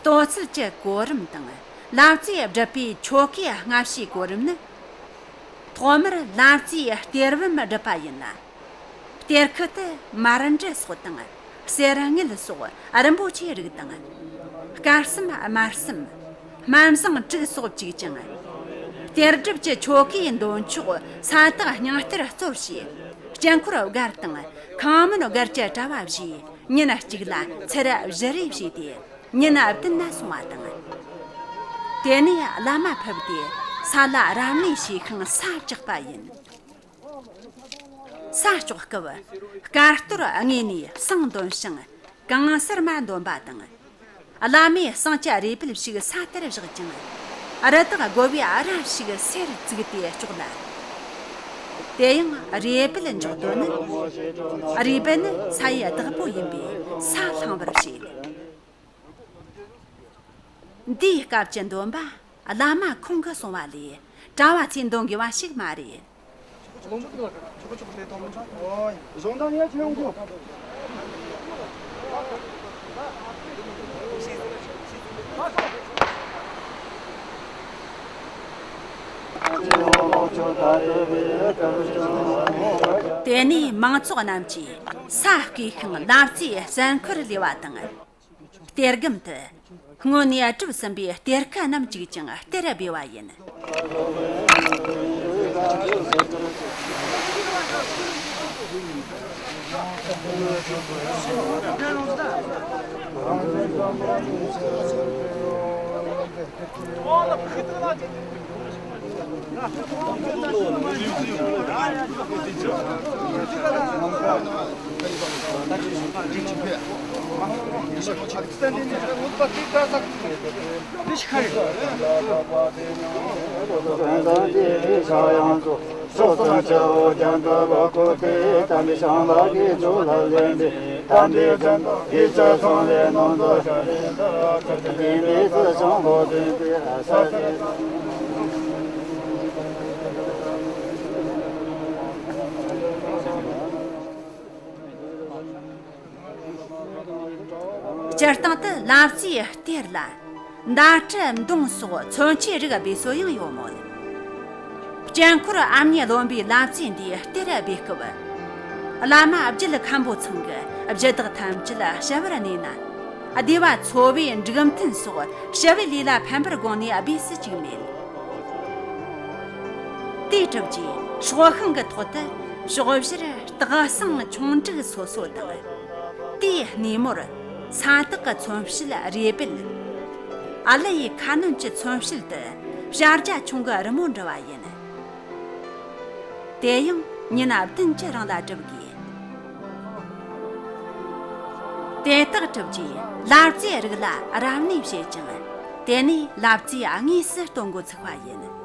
ལྟོ་ཚུལ་གྱི་གོ་རིམ་དང་ལབ་རྩེ་སྒྲུབ་པའི་ཆོ་གའི་སྔ་ཕྱིའི་གོ་རིམ་ནི། ཐོག་མར་ལབ་རྩེའི་གཏེར་བུམ་སྒྲུབ་པ་ཡིན་ལ། གཏེར་ཁུལ་དུ་མར་འབྲུ་སོགས་དང་གསེར་དངུལ་སོགས་རིན་པོ་ཆེའི་རིགས་དང་། དཀར་སྲམ་དམར་སྲམ། སྨན་བཟང་དྲུག་སོགས་བཅུག་ཅིང་། གཏེར་སྒྲུབ་ཀྱི་ཆོ་གའི་འདོན་ཆོག་ས་བཏགས་སྙིང་གཏེར་གཙོར་བྱས། དཀྱིལ་འཁོར་སྒར་དང་ཁང་མིན་སྒར་གྱི་གྲྭ་བ་བཞིས་ཉིན་གཅིག་ལ་ཚར་བཞི་རེ་བཞེས་ཏེ། ཉིན་བདུན་ལ་སོང་བ་དང་། དེ་ནས་བླ་མ་ཕུད་དེ་ས་ལ་རབ་གནས་བྱས་ཤིང་ས་བཅགས་པ་ཡིན། ས་བཅག་སྐབས་དཀར་གཏོར་དངོས་ནས་བསང་འདོན་ཞིང་གང་སར་མ་འདོན་པ་དང་། བླ་མས་བསང་གི་རས་སྦལ་ཞིག་ས་ལྟར་བཞག་ཅིང་། རི་དྭགས་དགོ་པའི་རྭ་ཞིག་སེར་བཙུགས་ཏེ་བཅག་ལ། དེ་ཡང་རས་སྦལ་འཇོག་དོན་ནི། རས་སྦལ་ནི་ས་ཡི་བདག་པོ་ཡིན་པས་ས་བསླང་བར་བྱེད། འདིའི་སྐབས་ཀྱི་འདོན་པ་བླ་མ་ཁོང་གིས་གསུངས་པ་ལས་གྲྭ་བ་ཚོས་འདོན་དགོས་པ་ཞིག་མ་རེད། དེ་ནས་མང་ཚོགས་རྣམས་ཀྱིས་ས་བརྐོས་ཤིང་ལབ་རྩེའི་གསེར་འཁོར་ལས་པ་དང་། གཏེར་སྒམ་དུ་སྔོན་ནས་གྲུབ་ཟིན་པའི་གཏེར་ཁ་རྣམས་བཅུག་ཅིང་གཏེར་སྦས་པ་ཡིན། སྤྱིར་བཏང་དུ་ལབ་རྩེའི་གཏེར་ལ་མདའ་གྲི་མདུང་སོགས་མཚོན་ཆའི་རིགས་སྦས་སྲོལ་ཡང་ཡོད་མོད། དཀྱིལ་འཁོར་ཨ་མྱེས་བློན་པོའི་ལབ་རྩེ་འདིའི་གཏེར་སྦས་སྐབས། བླ་མ་བརྒྱུད་མཁན་པོ་ཚང་གིས་གཞི་བདག་ཐམས་ཅད་ཞི་བར་གནས་ན། སྡེ་བ་ཚོ་བའི་འབྲུག་མཐུན་སོགས་ཞི་བའི་ལས་ལ་ཕན་པར་དགོངས་ནས་སྦས་སུ་བཅུག་མེད། དེའི་གྲུབ་ཀྱིས་སྲོག་ཤིང་གི་ཐོག་ཏུ་ ཕྱོགས་བཞིར་སྟག་ཚང་ཆུང་འབྲུག་སོ་སོ་དང་། དེའི་སྣེ་མོར་ས་སྟག་གི་མཚོན་བྱེད་རེ་སྦལ། ཨ་ལི་ཡི་ཁ་གནོན་གྱི་མཚོན་བྱེད་དུ་བྱ་རྒྱ་ཆུང་གི་རི་མོ་འབྲི་བ་ཡིན། དེ་ཡང་ཉིན་བདུན་གྱི་རིང་ལ་གྲུབ་དགོས། དེ་དག་གྲུབ་རྗེས་ལབ་རྩེའི་རིགས་ལ་རབ་གནས་བྱེད་ཅིང་། དེ་ནས་ལབ་རྩེ་དངོས་སུ་སྟོན་འགོ་ཚུགས་པ་ཡིན།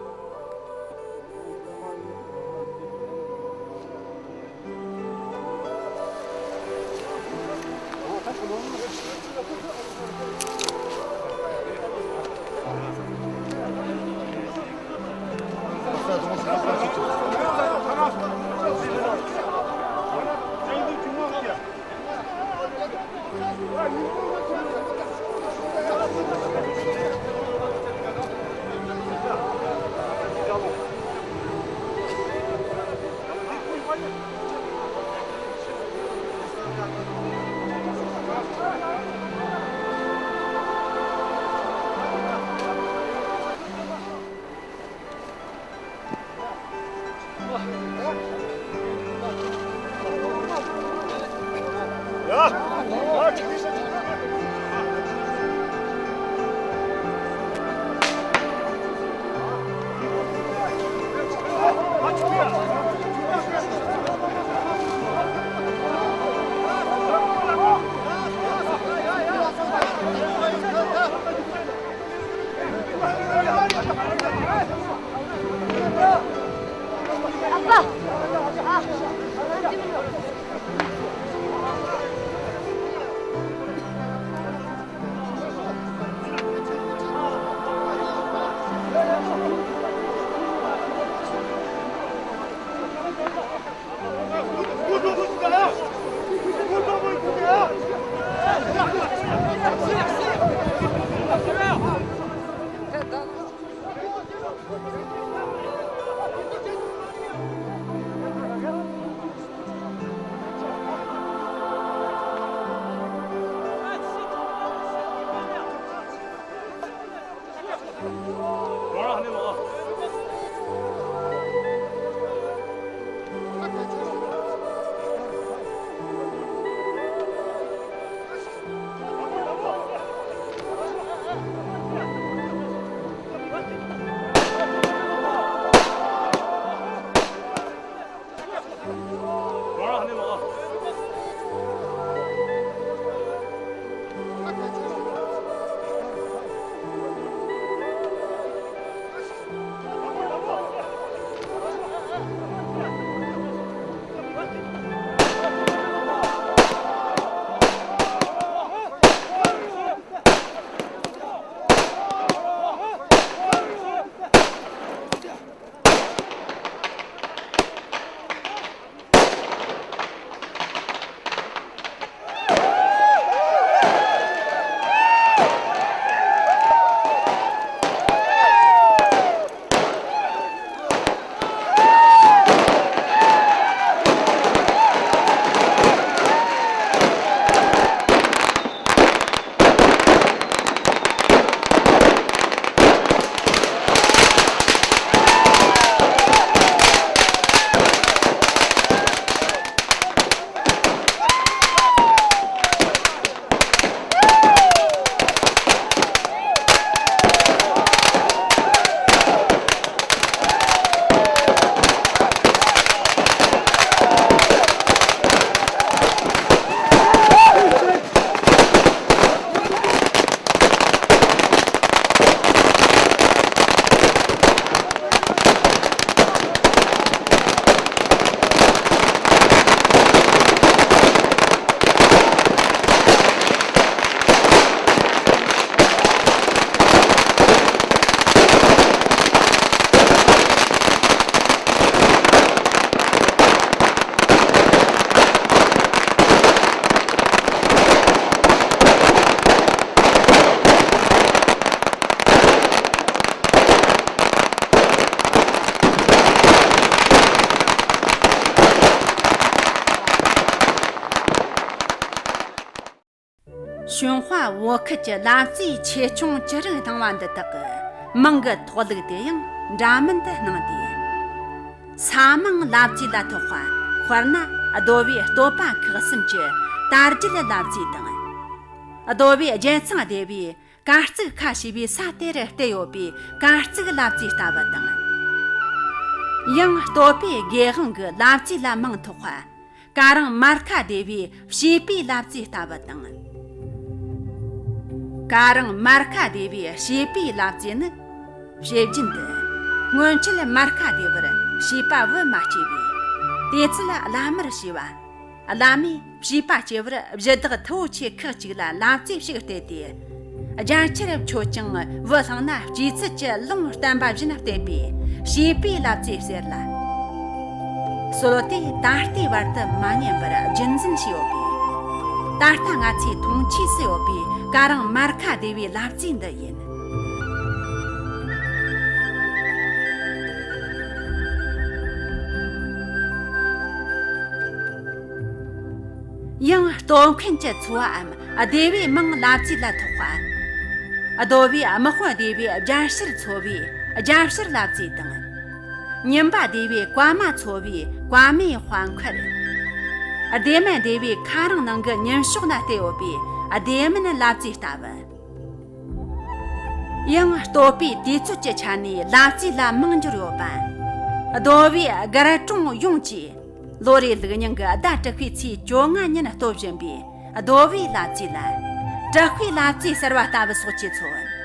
ཞུན་ཧྭ་བོད་ཁུལ་གྱི་ལབ་རྩེའི་ཆེ་ཆུང་ཅི་རིགས་སྣང་བ་འདི་དག་གི་མིང་གི་ཐོགས་ལུགས་དེ་ཡང་འདྲ་མིན་དུ་སྣང་སྟེ། ས་མིང་ལབ་རྩེ་ལ་ཐོགས་པ་ དཔེར་ན་རྡོ་བའི་བསྟོད་པ་ཁག་གསུམ་གྱི་དར་རྒྱས་ལབ་རྩིས་དང་། རྡོ་བའི་རྒྱལ་ཚང་སྡེ་བའི་གར་བརྩིགས་ཁ་ཕྱེ་བའི་ས་དེར་བལྟས་ཡོད་པའི་གར་བརྩིགས་ལབ་རྩིས་ལྟ་བུ་དང་། ཡང་བསྟོད་པའི་དགེ་དབང་གི་ལབ་རྩིས་ལ་མིང་ཐོགས་པ། ཀ་རིང་མར་ཁ་སྡེ་བའི་བྱིས་པའི་ལབ་རྩིས་ལྟ་བུ་དང་། ཀ་རིང་མར་ཁ་སྡེ་བའི་བྱིས་པའི་ལབ་རྩིས་ནི། བྱས་རྒྱུན་དུ། སྔོན་ཆད་མར་ཁ་སྡེ་བར་བྱིས་པ་བུ་མ་སྐྱེས་པས། དེ་ཚེ་བླ་མར་བྱས་པ། བླ་མས་བྱིས་པ་སྐྱེ་བར་གཞི་བདག་མཐུ་བོ་ཆེ་ཁག་ཅིག་ལ་ལབ་རྩིས་ཤིག་སྤྲད་དེ། རྒྱ་ཆེར་མཆོད་ཅིང་བུ་བླངས་ན་སྐྱེས་ཚུལ་གྱི་ལུང་བསྟན་པ་བཞིན་བསྟན་པས་བྱིས་པའི་ལབ་རྩིས་ཟེར་ལ། སྲོལ་དེ་ད་ལྟའི་བར་དུ་མ་ཉམས་པར་རྒྱུན་འཛིན་བྱས་ཡོད་པས། ད་ལྟ་ང་ཚོའི་མཐོང་ཆོས་སུ་ཡོད་པའི་ཀ་རིང་མར་ཁ་སྡེ་བའི་ལབ་རྩིས་འདི་ཡིན། ཡང་བསྟོད་མཁན་གྱི་ཚོ་བའམ་སྡེ་བའི་མིང་ལབ་རྩིས་ལ་ཐོགས་པ། རྡོ་བའི་དམག་དཔོན་སྡེ་བའི་རྒྱལ་ཕྱིར་ཚོ་བའི་རྒྱལ་ཕྱིར་ལབ་རྩིས་དང་། ཉིན་པ་སྡེ་བའི་བཀའ་མ་ཚོ་བའི་བཀའ་མའི་དཔའ་མཁར། སྡེ་སྨད་སྡེ་བའི་ཁ་རང་ནང་གི་ཉིན་ཞོགས་ན་བལྟས་ཡོད་པའི་སྡེ་སྨད་ལབ་རྩིས་ལྟ་བུ། ཡང་བསྟོད་པའི་དུས་ཚོད་ཀྱི་ཆ་ནས་ལབ་རྩིས་ལ་མིང་འབྱོར་ཡོད་པ། རྡོ་བའི་སྒར་གྲོང་ཡོངས་ཀྱིས་ལོ་རེའི་ལུགས་རྙིང་གི་ཟླ་དྲུག་པའི་ཚེས་བཅོ་ལྔ་ཉིན་བསྟོད་བཞིན་པའི་རྡོ་བའི་ལབ་རྩིས་ལ། དྲུག་པའི་ལབ་རྩིས་ཟེར་བ་ལྟ་བུ་སོགས་ཀྱིས་མཚོན།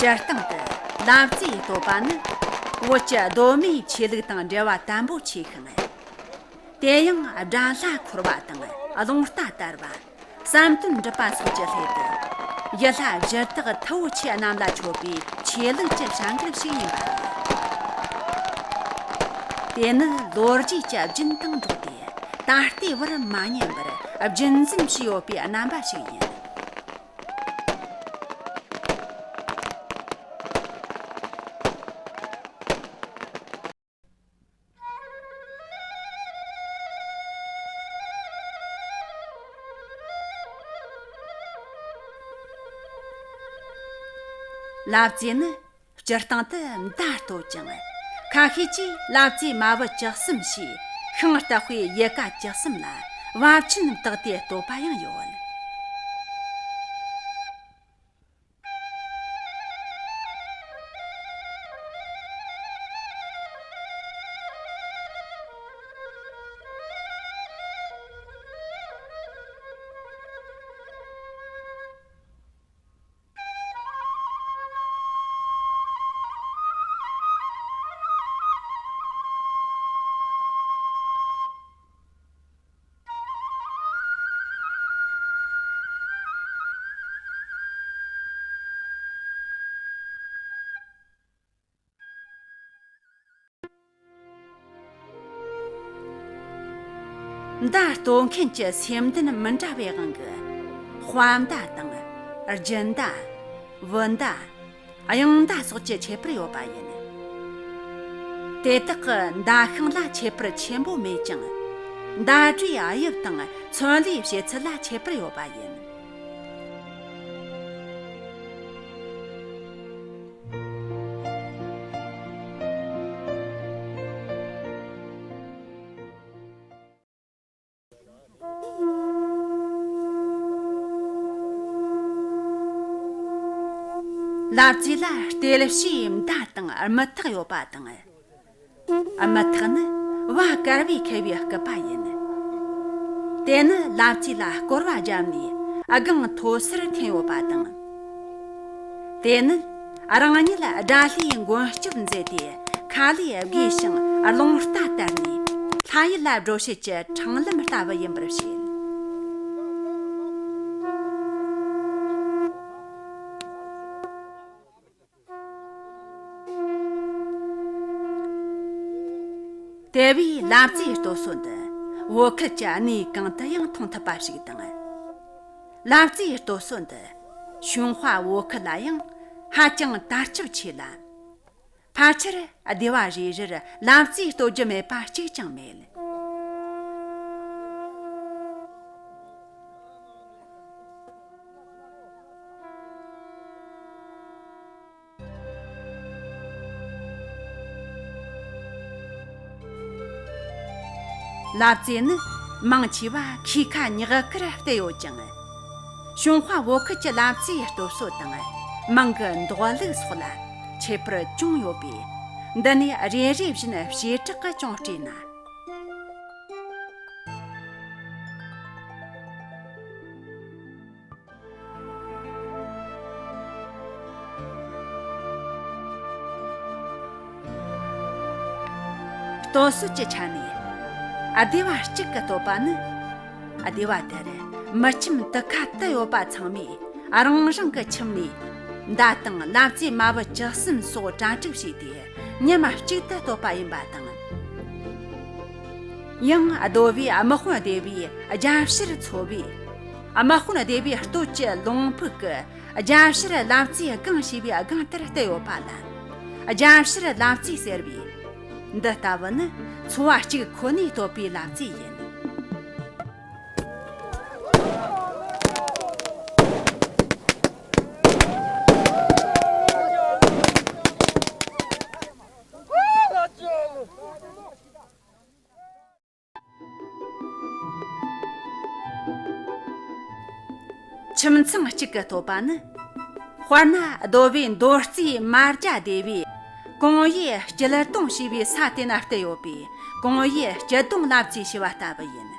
སྤྱིར་བཏང་དུ་ལབ་རྩིས་བསྟོད་པ་ནི་བོད་ཀྱི་གདོད་མའི་ཆོས་ལུགས་དང་འབྲེལ་བ་དམ་པོ་ཆེ་ཤིང་། དེ་ཡང་དགྲ་ལྷ་འཁོར་བ་དང་རླུང་རྟ་དར་བ། བསམ་དོན་འགྲུབ་པ་སོགས་ཀྱི་སླད་དུ། ཡུལ་ལྷ་གཞི་བདག་མཐུ་བོ་ཆེ་རྣམས་ལ་མཆོད་པའི་ཆོས་ལུགས་ཀྱི་བྱ་འགུལ་ཞིག་ཡིན་པ་རེད། དེ་ནི་ལོ་རྒྱུས་ཀྱི་རྒྱུན་དང་འགྲོགས་ཏེ། ད་ལྟའི་བར་མ་ཉམས་པར་རྒྱུན་འཛིན་བྱས་ཡོད་པའི་རྣམ་པ་ཞིག་ཡིན། ལབ་རྩིས་ནི་སྤྱིར་བཏང་དུ་མདའ་བསྟོད་ཅིང་། ཁ་ཤས་ཀྱིས་ལབ་རྩིས་མ་བུ་བཅུ་གསུམ་ཞེས་ཤིང་བཏགས་པའི་ཡལ་ག་བཅུ་གསུམ་ལ་བབ་ཆེན་བཏགས་ཏེ་བསྟོད་པ་ཡང་ཡོད། མདའ་བསྟོད་མཁན་གྱི་སེམས་ལྡན་མི་འདྲ་བའི་དབང་གིས། དཔའ་མདའ་དང་། རྒྱུ་མདའ། བུ་མདའ། གཡང་མདའ་སོགས་ཀྱི་ཁྱད་པར་ཡོད་པ་ཡིན། དེ་དག་གི་མདའ་ཤིང་ལ་ཁྱད་པར་ཆེན་པོ་མེད་ཅིང་། མདའ་གྲུའི་དབྱིབས་དང་ཚོན་ལས་བྱེད་ཚུལ་ལ་ཁྱད་པར་ཡོད་པ་ཡིན། ལབ་རྩེ་ལ་ལྟེབ་བྱའི་མདའ་དང་རྨུ་ཐག་ཡོད་པ་དང་། རྨུ་ཐག་ནི་བ་དཀར་བས་ཁེབས་པའི་སྐུད་པ་ཡིན། དེ་ནི་ལབ་རྩེ་ལ་སྐོར་བ་བརྒྱབ་ནས་སྒང་མཐོ་སར་འཐེན་ཡོད་པ་དང་། དེ་ནི་རང་ཉིད་དགྲ་ལྷའི་མགོན་སྐྱབས་མཛད་དེ། ཁ་ལས་དགོས་ཤིང་རླུང་རྟ་དར་ནས་ལྷ་ཡུལ་ལ་འགྲོ་བྱེད་ཀྱི་འཕྲང་ལམ་ལྟ་བུ་ཡིན་པར་བཤད། དེ་བས་ལབ་རྩེའི་སྟོད་སོ་འདི་བོད་ཁུལ་གྱི་གནས་གང་དུ་ཡང་མཐོང་ཐུབ་པ་ཞིག་དང་། ལབ་རྩེའི་སྟོད་སོ་འདི་བྱུང་དཔའ་བོད་ཁུལ་ལ་ཡང་ཧ་ཅང་དར་ཁྱབ་ཆེ་ལ། ཕལ་ཆེར་སྡེ་བ་རེ་རེར་ལབ་རྩེ་སྟོད་རྒྱུ་མེད་པ་གཅིག་ཀྱང་མེད། ལབ་རྩེ་ནི་མང་ཆེ་བ་ཁོའི་ཁ་ཉག་གར་བལྟས་ཡོད་ཅིང་། བྱུང་དཔའ་བོད་ཁུལ་གྱི་ལབ་རྩེའི་སྟོད་སོ་དང་མང་གི་འདོགས་ལུགས་སོགས་ལ་ཁྱད་པར་ཅུང་ཡོད་པས། འདི་ནས་རེ་རེ་བཞིན་བྱེ་བྲག་གི་ཅུང་བཀྲལ་ན། སྟོད་སོ་གི་ཆ་ནས་སྡེ་བ་གཅིག་གི་སྟོད་པ་ནི། སྡེ་བ་དེར་མི་ཁྱིམ་དུ་ཁ་དུ་ཡོད་པ་ཚང་མས་རང་རང་གི་ཁྱིམ་ནས་མདའ་དང་ལབ་རྩེ་མ་བུ་བཅུ་གསུམ་སོགས་གྲ་སྒྲིག་བྱས་ཏེ། ཉིནམ་གཅིག་ཏུ་སྟོད་པ་ཡིན་པ་དང་། ཡང་སྡེ་བའི་དམག་དཔོན་སྡེ་བས་རྒྱབ་ཕྱིར་འཚོ་བས། དམག་དཔོན་སྡེ་བའི་སྟོད་ཀྱི་ལུང་ཕུག་གི་རྒྱབ་ཕྱིར་ལབ་རྩེའི་སྒང་ཞེས་པའི་སྒང་དེར་བལྟས་ཡོད་པ་ལ། རྒྱབ་ཕྱིར་ལབ་རྩེ་ཟེར་བས། འདི་ལྟ་བུ་ནི་ཚོ་བ་གཅིག་ཁོ་ནས་སྟོད་པའི་ལབ་རྩེ་ཡིན། ཁྱིམ་ཚང་གཅིག་གི་སྟོད་པ་ནི། དཔེར་ན་སྡེ་བའི་མདོ་རྩིས་མ་རྒྱ་སྡེ་བས་ཀོང་ཡེ་སྐྱིད་གདོང་ཞེས་པའི་ས་དེ་ན་བརྟེན་ཡོད་པས་ཀོང་ཡེ་སྐྱིད་གདོང་ལབ་རྩེ་ཞེས་པ་ལྟ་བུ་ཡིན།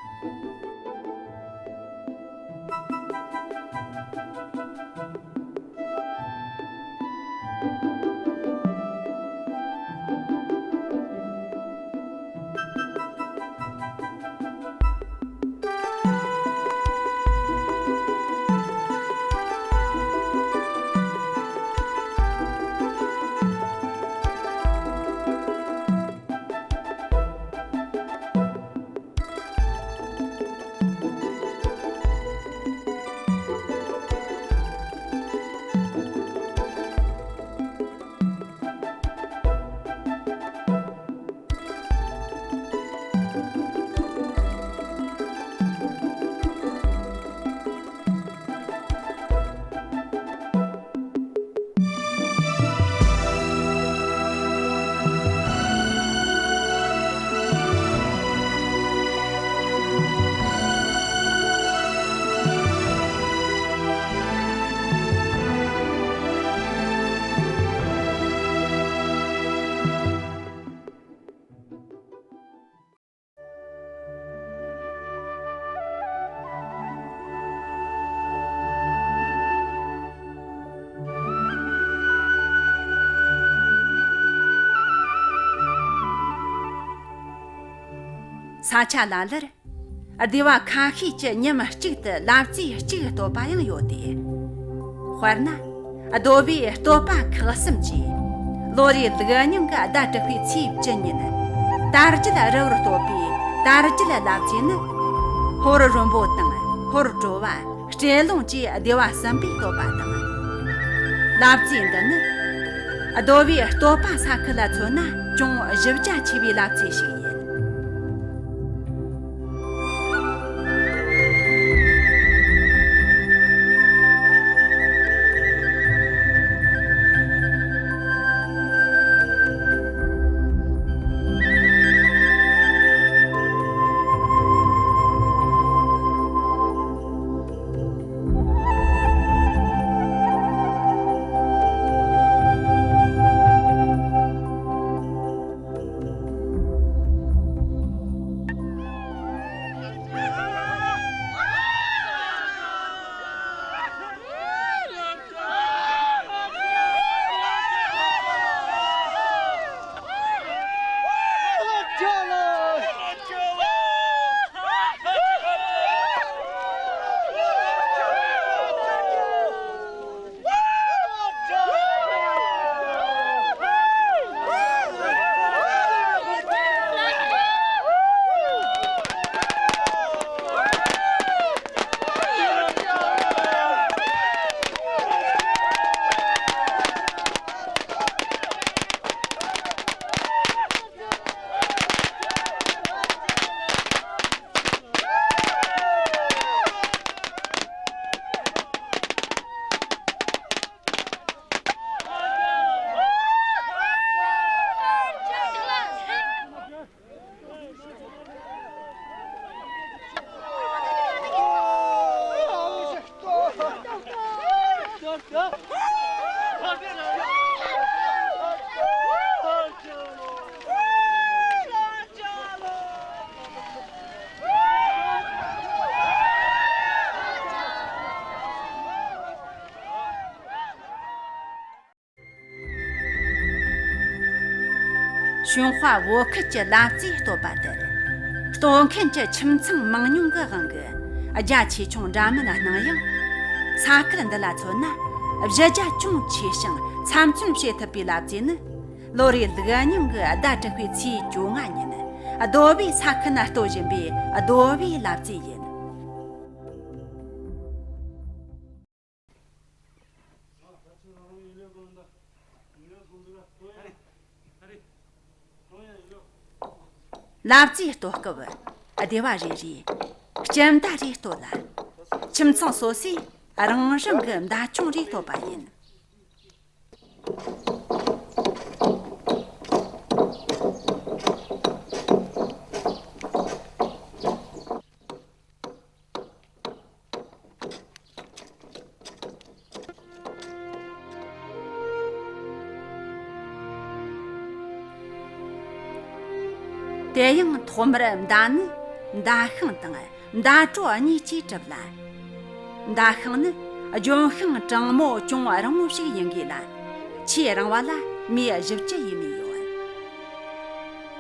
ས་ཆ་ལ་ལར་སྡེ་བ་ཁ་ཤས་ཀྱི་ཉིནམ་གཅིག་ཏུ་ལབ་རྩེ་གཅིག་སྟོད་པ་ཡང་ཡོད་དེ། དཔེར་ན། རྡོ་སྦིས་སྟོད་པ་ཁག་གསུམ་གྱིས། ལོ་རེའི་ལུག་རྙིང་གི་ཟླ་དྲུག་པའི་ཚེས་བཅུ་ཉིན། དར་རྒྱལ་རི་བོར་གཏོགས་པའི་དར་རྒྱལ་ལབ་རྩེ་ནི། ཧོར་རོན་པོ་དང་ཧོར་དྲོ་བ། སྤྲེལ་ལུང་བཅས་སྡེ་བ་གསུམ་པའི་སྟོད་པ་དང་། ལབ་རྩེ་འདི་ནི། རྡོ་བའི་བསྟོད་པ་ས་ཁུལ་ལ་མཚོན་ན་ཅུང་གཞི་རྒྱ་ཆེ་བའི་ལབ་རྩེ་ཞིག་ཡིན། ཞུན་ཧྭ་བོད་ཁུལ་གྱི་ལབ་རྩེའི་བསྟོད་པ་དེར། བསྟོད་མཁན་གྱི་ཁྱིམ་ཚང་མང་ཉུང་གི་དབང་གིས་རྒྱ་ཆེ་ཆུང་འདྲ་མིན་སྣང་ཡང་། ས་ཁུལ་འདི་ལ་མཚོན་ན། གཞི་རྒྱ་ཅུང་ཆེ་ཞིང་འཚམ་མཚོན་བྱེད་ཐུབ་པའི་ལབ་རྩེ་ནི། ལོ་རེའི་ལུག་རྙིང་གི་ཟླ་དྲུག་པའི་ཚེས་བཅོ་ལྔ་ཉིན། རྡོ་བའི་ས་ཁུལ་ན་བསྟོད་བཞིན་པའི་རྡོ་བའི་ལབ་རྩེ་ཡིན། ལབ་རྩེའི་བསྟོད་སྐབས། སྡེ་བ་རེ་རེས་སྤྱི་ཟླ་རེའི་བསྟོད་ལ། ཁྱིམ་ཚང་སོ་སོས་རང་རང་གི་མདའ་ཆུང་རེ་བསྟོད་པ་ཡིན། དེ་ཡང་ཐོག་མར་མདའ་ནི་མདའ་ཤིང་དང་མདའ་གྲོག་གཉིས་ཀྱིས་གྲུབ་ལ། མདའ་ཤིང་ནི་ལྗོན་ཤིང་གྲང་མོ་ཅུང་རིང་མོ་ཞིག་ཡིན་དགོས་ལ། ཆེས་རིང་བ་ལ་མི་བཞི་བཅུ་ཡས་མས་ཡོད།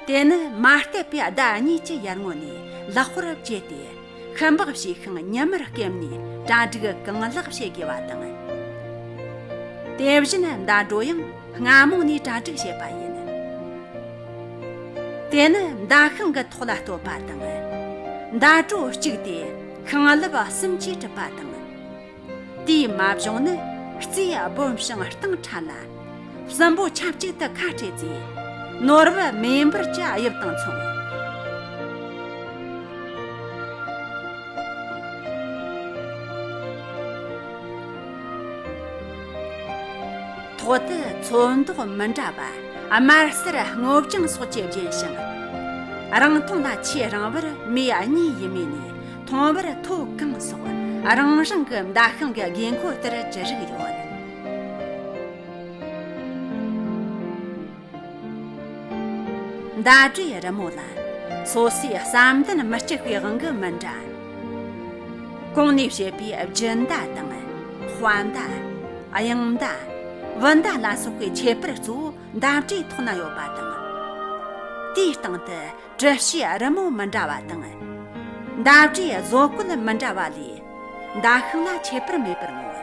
དེ་ནི་མ་བསྟད་པའི་ཟླ་གཉིས་ཀྱི་ཡར་ངོ་ནས་ལག་པར་བཅད་དེ། ཤུན་པགས་བྱས་ཤིང་ཉི་མར་སྐེམ་ནས་གྲ་སྒྲིག་གང་ལེགས་བྱེད་དགོས་པ་དང་། དེ་བཞིན་མདའ་གྲོག་ཡང་སྔ་མོ་ནས་གྲ་སྒྲིག་བྱེད་པ་ཡིན། དེ་ནི་མདའ་ཤིང་གི་ཐོག་ལ་བསྟོད་པ་དང་། མདའ་གྲོག་གཅིག་དེ་ཤིང་ལེབ་གསུམ་གྱིས་གྲུབ་པ་དང་། དེའི་མ་བྱུང་ནི་རྩིས་སྦོམ་ཞིང་སྟེང་ཕྲ་ལ། གསུམ་པོ་ཆབས་ཅིག་ཏུ་ཁ་སྤྲད་རྗེས། ནོར་བུ་མེ་འབར་གྱི་དབྱིབས་དང་མཚུངས། ཐོག་ཏུ་ཚོན་མདོག་མི་འདྲ་བ། དམར་སེར་སྔོ་ལྗང་སོགས་ཀྱིས་བརྒྱན་ཞིང་། རིང་ཐུང་ལ་ཆེས་རིང་བར་མེ་གཉིས་ཡས་མས་ནས་ཐུང་བར་ཐོད་གང་སོགས་རང་རང་གི་མདའ་ཤིང་གི་དགོས་མཁོ་ལྟར་ཅི་རིགས་ཡོད། མདའ་གྲོག་རི་མོ་ལ་སོ་སོའི་བསམ་གཏན་མི་གཅིག་པའི་དབང་གིས་མི་འདྲ། གོང་ནས་བཤད་པའི་རྒྱུ་མདའ་དང་། དཔའ་མདའ། གཡང་མདའ། བུ་མདའ་ལ་སོགས་པའི་ཁྱད་པར་གཙོ་བོ་མདའ་གྲོག་ཐོག་ན་ཡོད་པ་དང་། དེའི་སྟེང་དུ་གྲུ་བཞིའི་རི་མོ་མི་འདྲ་བ་དང་། མདའ་གྲོག་བཟོ་བཀོད་མི་འདྲ་བ་ལས། མདའ་ཤིང་ལ་ཁྱད་པར་མེད་པར་ངོ་།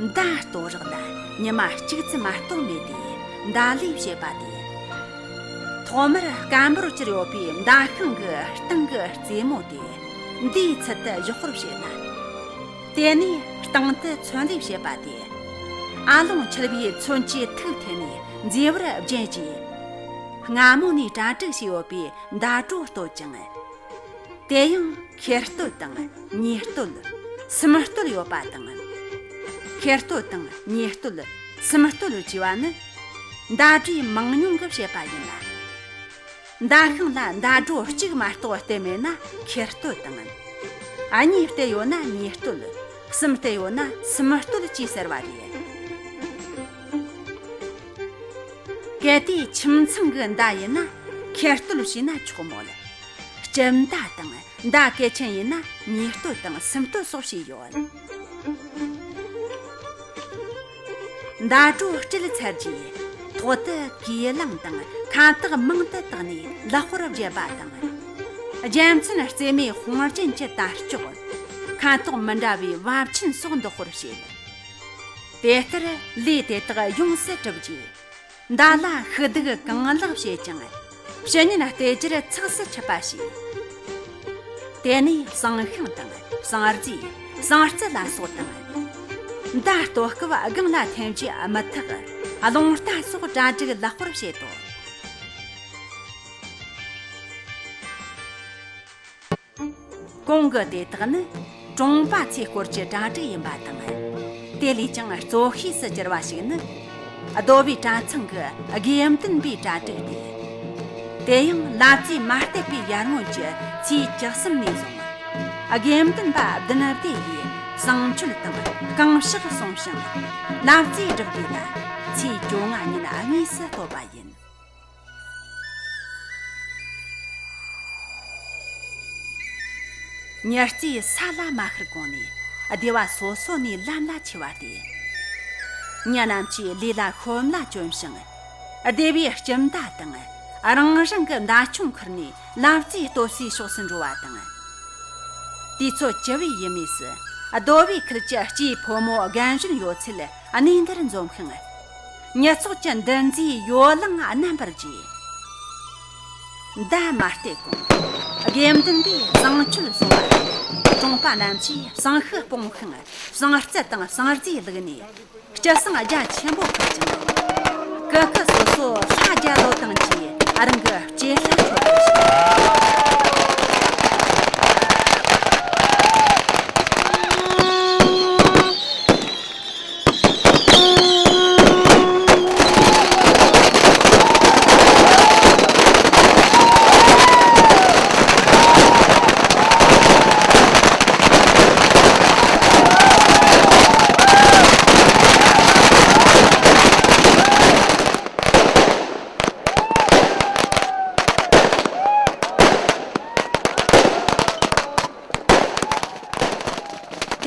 མདའ་གཏོད་རེག་ལ་ཉི་མ་གཅིག་ཙམ་མ་གཏོགས་མེད་དེ། མདའ་ལས་བྱེད་པ་དེ། ཐོག་མར་སྐམ་པོར་གྱུར་ཡོད་པའི་མདའ་ཤིང་གི་སྟེང་གི་རྩེ་མོ་དེ་མདའི་ཚུལ་དུ་བཞག་པར་བྱེད་ལ། དེ་ནས་སྟེང་དུ་ཚོན་ལས་བྱེད་པ་དེ། ཨ་ལོང་འཁྱིལ་བའི་ཚོན་གྱི་ཐིག་ཐིག་ནས་མཛེས་པར་བརྒྱན་གྱིས། སྔ་མོ་ནས་གྲ་སྒྲིག་བྱས་ཡོད་པའི་མདའ་གྲོ་བསྟོད་ཅིང་། དེ་ཡང་ཁེར་བསྟོད་དང་གཉིས་བསྟོད། སུམ་བསྟོད་ཡོད་པ་དང་། ཁེར་བསྟོད་དང་གཉིས་བསྟོད། སུམ་བསྟོད་ཅེས་པ་ནི་མདའ་གྲོས་མང་ཉུང་གི་བཤད་པ་ཡིན་ལ། མདའ་ཤིང་ལ་མདའ་གྲོ་གཅིག་མ་གཏོགས་བསྟེན་མེད་ན་ཁེར་བསྟོད་དང་། གཉིས་བསྟེན་ཡོད་ན་གཉིས་བསྟོད། གསུམ་བསྟེན་ཡོད་ན་གསུམ་བསྟོད་ཅེས་ཟེར་བ་རེད། གལ་ཏེ་ཁྱིམ་ཚང་གི་མདའ་ཡིན་ན་ཁེར་བསྟོད་བྱས་ན་ཆོག་མོད། སྤྱི་མདའ་དང་མདའ་གལ་ཆེན་ཡིན་ན་གཉིས་བསྟོད་དང་གསུམ་བསྟོད་སོགས་བྱས་ཡོད། མདའ་གྲོ་སྤྲད་ཚར་རྗེས། ཐོག་ཏུ་གོས་ལང་དང་ཁ་དོག་མང་དུ་བཏགས་ནས་ལག་པར་བརྒྱབ་པ་དང་། རྒྱལ་མཚན་རྩེ་མོའི་དཔུང་རྒྱན་གྱི་དར་ལྕོག་ཁ་དོག་མི་འདྲ་བའི་བབ་ཆེན་སོགས་འདོགས་པར་བྱེད། དེ་ལྟར་ལས་དེ་དག་ཡོངས་སུ་གྲུབ་རྗེས། མདའ་ལ་ཤུགས་རྡུགས་གང་ལེགས་བྱེད་ཅིང་། ཕྱི་ཉིན་བལྟས་རྒྱུར་ཚགས་སུ་ཆུད་པ་བྱས། དེ་ནས་བསང་ཤིང་དང་བསང་རྫས། བསང་རྩི་ལ་སོགས་དང་། མདའ་གཏོད་སྐབས་སྒང་ལ་འཐེན་རྒྱུ་མི་ཐག་རླུང་རྟ་སོགས་གྲ་སྒྲིག་ལེགས་པར་བྱེད་དོ། གོང་གི་དེ་དག་ནི་གྲོང་པ་ཚོའི་སྐོར་གྱི་གྲ་སྒྲིག་ཡིན་པ་དང་། དེ་ལས་ཀྱང་གཙོ་ཤོས་སུ་གྱུར་པ་ཞིག་ནི། རྡོ་བའི་གྲྭ་ཚང་གི་དགེ་འདུན་པའི་གྲ་སྒྲིག་སྟེ། དེ་ཡང་ལབ་རྩེས་མ་བསྡད་པའི་ཡར་སྔོན་གྱི་ཚེས་བཅུ་གསུམ་ནས་བཟུང་། དགེ་འདུན་པ་བདུན་སྡེ་ཡིས་བསང་མཆོད་དང་གང་ཕྱག་གསུངས་ཤིང་། ལབ་རྩེས་སྒྲུབ་དགོས་ལ། ཚེས་བཅོ་ལྔ་ཉིན་དངོས་སུ་བསྟོད་པ་ཡིན། ཉི་རྩེས་ས་ལ་མ་ཤར་གོང་ནས་སྡེ་བ་སོ་སོ་ནས་ལམ་ལ་ཆས་པ་སྟེ། མི་རྣམས་ཀྱིས་ལས་ལ་ཤོམ་ལ་བཅོམ་ཞིང་། སྡེ་བའི་སྤྱི་མདའ་དང་རང་རང་གི་མདའ་ཆུང་ཁུར་ནས་ལབ་རྩེས་བསྟོད་སའི་ཕྱོགས་སུ་འགྲོ་བ་དང་། དུས་ཚོད་བཅུ་བའི་ཡུལ་མུས་སུ་རྡོ་བའི་ཁུལ་གྱི་སྐྱེས་ཕོ་མོ་རྒན་གཞོན་ཡོད་ཚད་གནས་འདིར་འཛོམས་ཤིང་། ཉི་ཚོགས་ཀྱི་འདུ་འཛིའི་ཡོ་ལང་རྣམ་པར་རྒྱས། མདའ་མ་གཏད་གོང་། དགེ་འདུན་པས་བསང་མཆོད་གསུངས་པ་དང་། གྲོང་པ་རྣམས་ཀྱིས་བསང་ཤུབས་སྤུངས་ཤིང་། བསང་རྩི་དང་བསང་རྫས་བླུགས་ནས། སྤྱི་བསང་རྒྱ་ཆེན་པོ་ཕུལ་ཅིང་། སྐུ་ཁུ་སོ་སོ་ལྷ་རྒྱལ་ལོ་དང་བཅས་རང་གི་སྐྱེས་ལྷ་མཆོད་པར་བྱེད།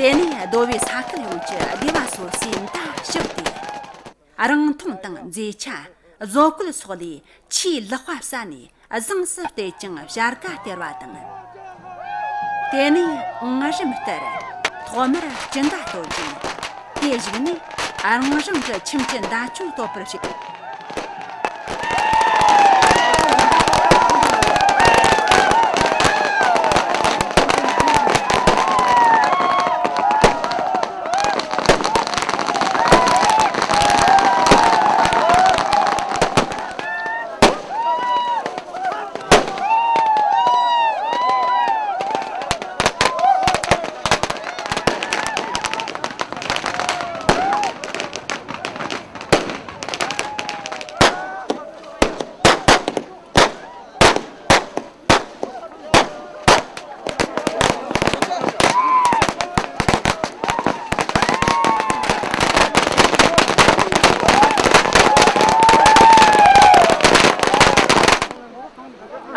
དེ་ནས་རྡོ་བའི་ས་ཁུལ་ཡོངས་ཀྱི་སྡེ་བ་སོ་སོས་མདའ་ཞིབ་སྟེ། རིང་ཐུང་དང་མཛེས་ཆ། བཟོ་བཀོད་སོགས་ལས་ཆེས་ལེགས་པ་བསགས་ནས་བཟང་སུ་བལྟས་ཀྱང་བྱ་དགའ་སྟེར་བ་དང་། དེ་ནས་ངུ་རིམ་ལྟར་ཐོག་མར་སྤྱི་མདའ་གཏོད་ཅིང་། དེ་གཞུག་ནས་རང་རང་གི་ཁྱིམ་གྱི་མདའ་ཆུང་གཏོད་པར་བྱེད།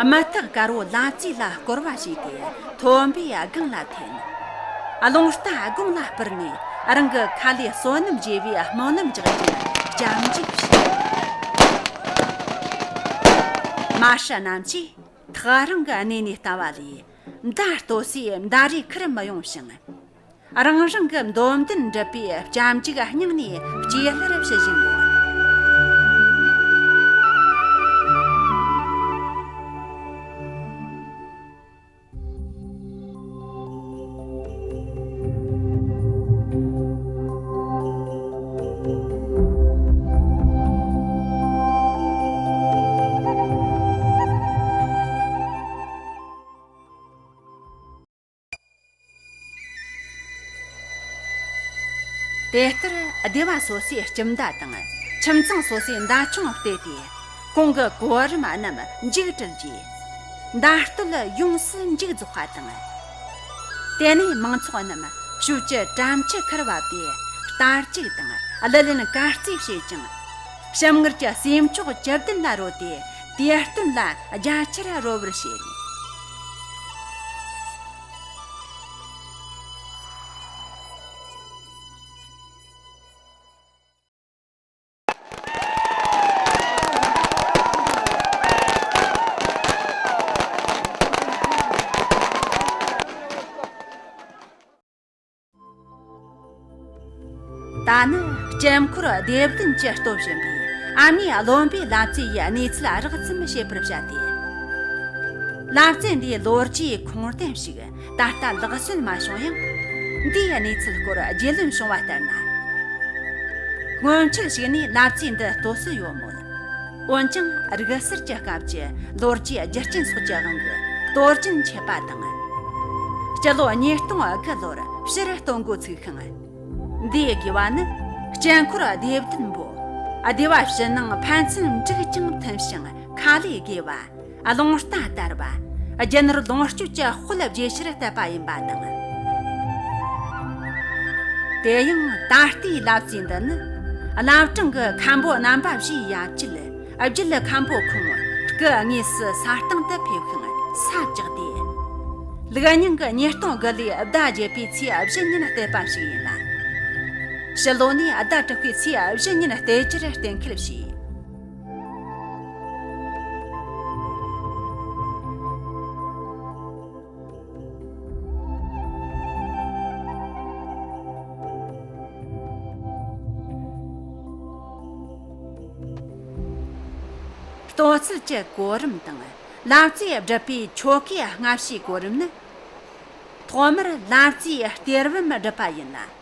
དམར་ཐག་དཀར་བོ་ལབ་རྩེ་ལ་སྐོར་བ་བྱས་ཏེ་ཐོན་པའི་སྒང་ལ་འཐེན། རླུང་རྟ་དགུང་ལ་སྤུར་ནས་རང་གི་ཁ་ལས་བསོད་ནམས་རྒྱས་པའི་སྨོན་ལམ་རྒྱག་རྒྱུར་སྐྱབས་འཇུག་བྱས། མ་ཧྲ་རྣམས་ཀྱིས་ཐག་རིང་གི་གནས་ནས་ལྟ་བ་ལས་མདའ་གཏོད་སའི་མདའ་རིགས་ཁུར་མི་ཡོང་ཞིང་། རང་རང་གི་འདོད་འདུན་འགྲུབ་པའི་སྐྱབས་འཇུག་སྙིང་ནས་སྐྱེས་ལྷར་ཞུ་བཞིན་ཡོད། དེ་ལྟར་སྡེ་བ་སོ་སོའི་སྤྱི་མདའ་དང་ཁྱིམ་ཚང་སོ་སོའི་མདའ་ཆུང་གཏད་དེ། གོང་གི་གོ་རིམ་རྣམས་མཇུག་བསྒྲིལ་རྗེས། མདའ་སྟོད་ཡོངས་སུ་མཇུག་རྫོགས་པ་དང་། དེ་ནས་མང་ཚོགས་རྣམས་ཞོལ་གྱི་དྲ་མཆུ་ཁར་བབས་ཏེ། རྟ་རྒྱུག་དང་གླུ་ལེན་གར་རྩེད་བྱེད་ཅིང་། ཞིམ་མངར་གྱི་ཟོས་མཆོག་བཅུ་བདུན་ལ་རོལ་ཏེ། དུས་སྟོན་ལ་རྒྱ་ཆེར་རོལ་བར་བྱེད། ད་ནི་སྐྱེ་འཁོར་སྡེ་བདུན་གྱི་སྟོབས་ཞན་པའི་ཨ་མྱེས་བློན་པོའི་ལབ་རྩེ་ཡི་གནས་ཚུལ་རགས་ཙམ་བཤད་པར་བྱ་སྟེ། ལབ་རྩེ་འདིའི་ལོ་རྒྱུས་ཁུངས་ལྡན་ཞིག་ད་ལྟ་ལག་སོན་མ་བྱུང་ཡང་། འདིའི་གནས་ཚུལ་སྐོར་རྒྱུས་ལོན་བྱུང་བ་ལྟར་ན། སྔོན་ཆད་ཞིག་ནས་ལབ་རྩེ་འདི་ལྟོས་སུ་ཡོད་མོད། འོན་ཀྱང་རིག་གསར་གྱི་སྐབས་ཀྱི་ལོ་རྒྱུས་རྒྱུ་རྐྱེན་སོགས་ཀྱི་དབང་གིས་གཏོར་སྐྱོན་ཆད་པ་དང་། སྤྱི་ལོ་ཉིས་སྟོང་དགུ་ལོར་ཕྱིར་གཏོང་འགོ་ཚུགས་ཤིང་། འདིའི་དགོས་པ་ནི་སྐྱེ་འཁོར་སྡེ་བདུན་པོ་སྡེ་བ་ཕྱི་ནང་ཕན་ཚུན་འགྲིག་ཅིང་མཐུན་ཞིང་ཁ་ལས་དགོས་པ། རླུང་རྟ་དར་བ། རྒྱུ་ནོར་ལོངས་སྤྱོད་ཀྱི་དཔལ་རྒྱས་ཕྱིར་བསྟད་པ་ཡིན་པ་དང་། དེ་ཡང་ད་ལྟའི་ལབ་རྩེ་འདི་ནི་བླ་བྲང་གི་མཁན་པོ་རྣམ་པ་བཞིའི་ཡབ་ཆེན་བརྒྱུད་མཁན་པོ་ཁོང་སྐུ་དངོས་སུ་ས་སྟེང་དུ་ཕེབས་ཤིང་ས་བཅགས་ཏེ། ལུགས་རྙིང་གི་ཉིས་སྟོང་དགུ་ལོའི་ཟླ་བརྒྱད་པའི་ཚེས་བཞི་ཉིན་བརྟས་པ་ཞིག་ཡིན་ལ། ཕྱི་ལོ་ནས་ཟླ་དྲུག་པའི་ཚེས་བཞི་ཉིན་བརྟས་རྒྱུར་གཏན་འཁེལ་བྱས། ལྟོ་ཚུལ་གྱི་གོ་རིམ་དང་ལབ་རྩེ་སྒྲུབ་པའི་ཆོ་གའི་སྔ་ཕྱིའི་གོ་རིམ་ནི། ཐོག་མར་ལབ་རྩེའི་གཏེར་བུམ་སྒྲུབ་པ་ཡིན་ལ།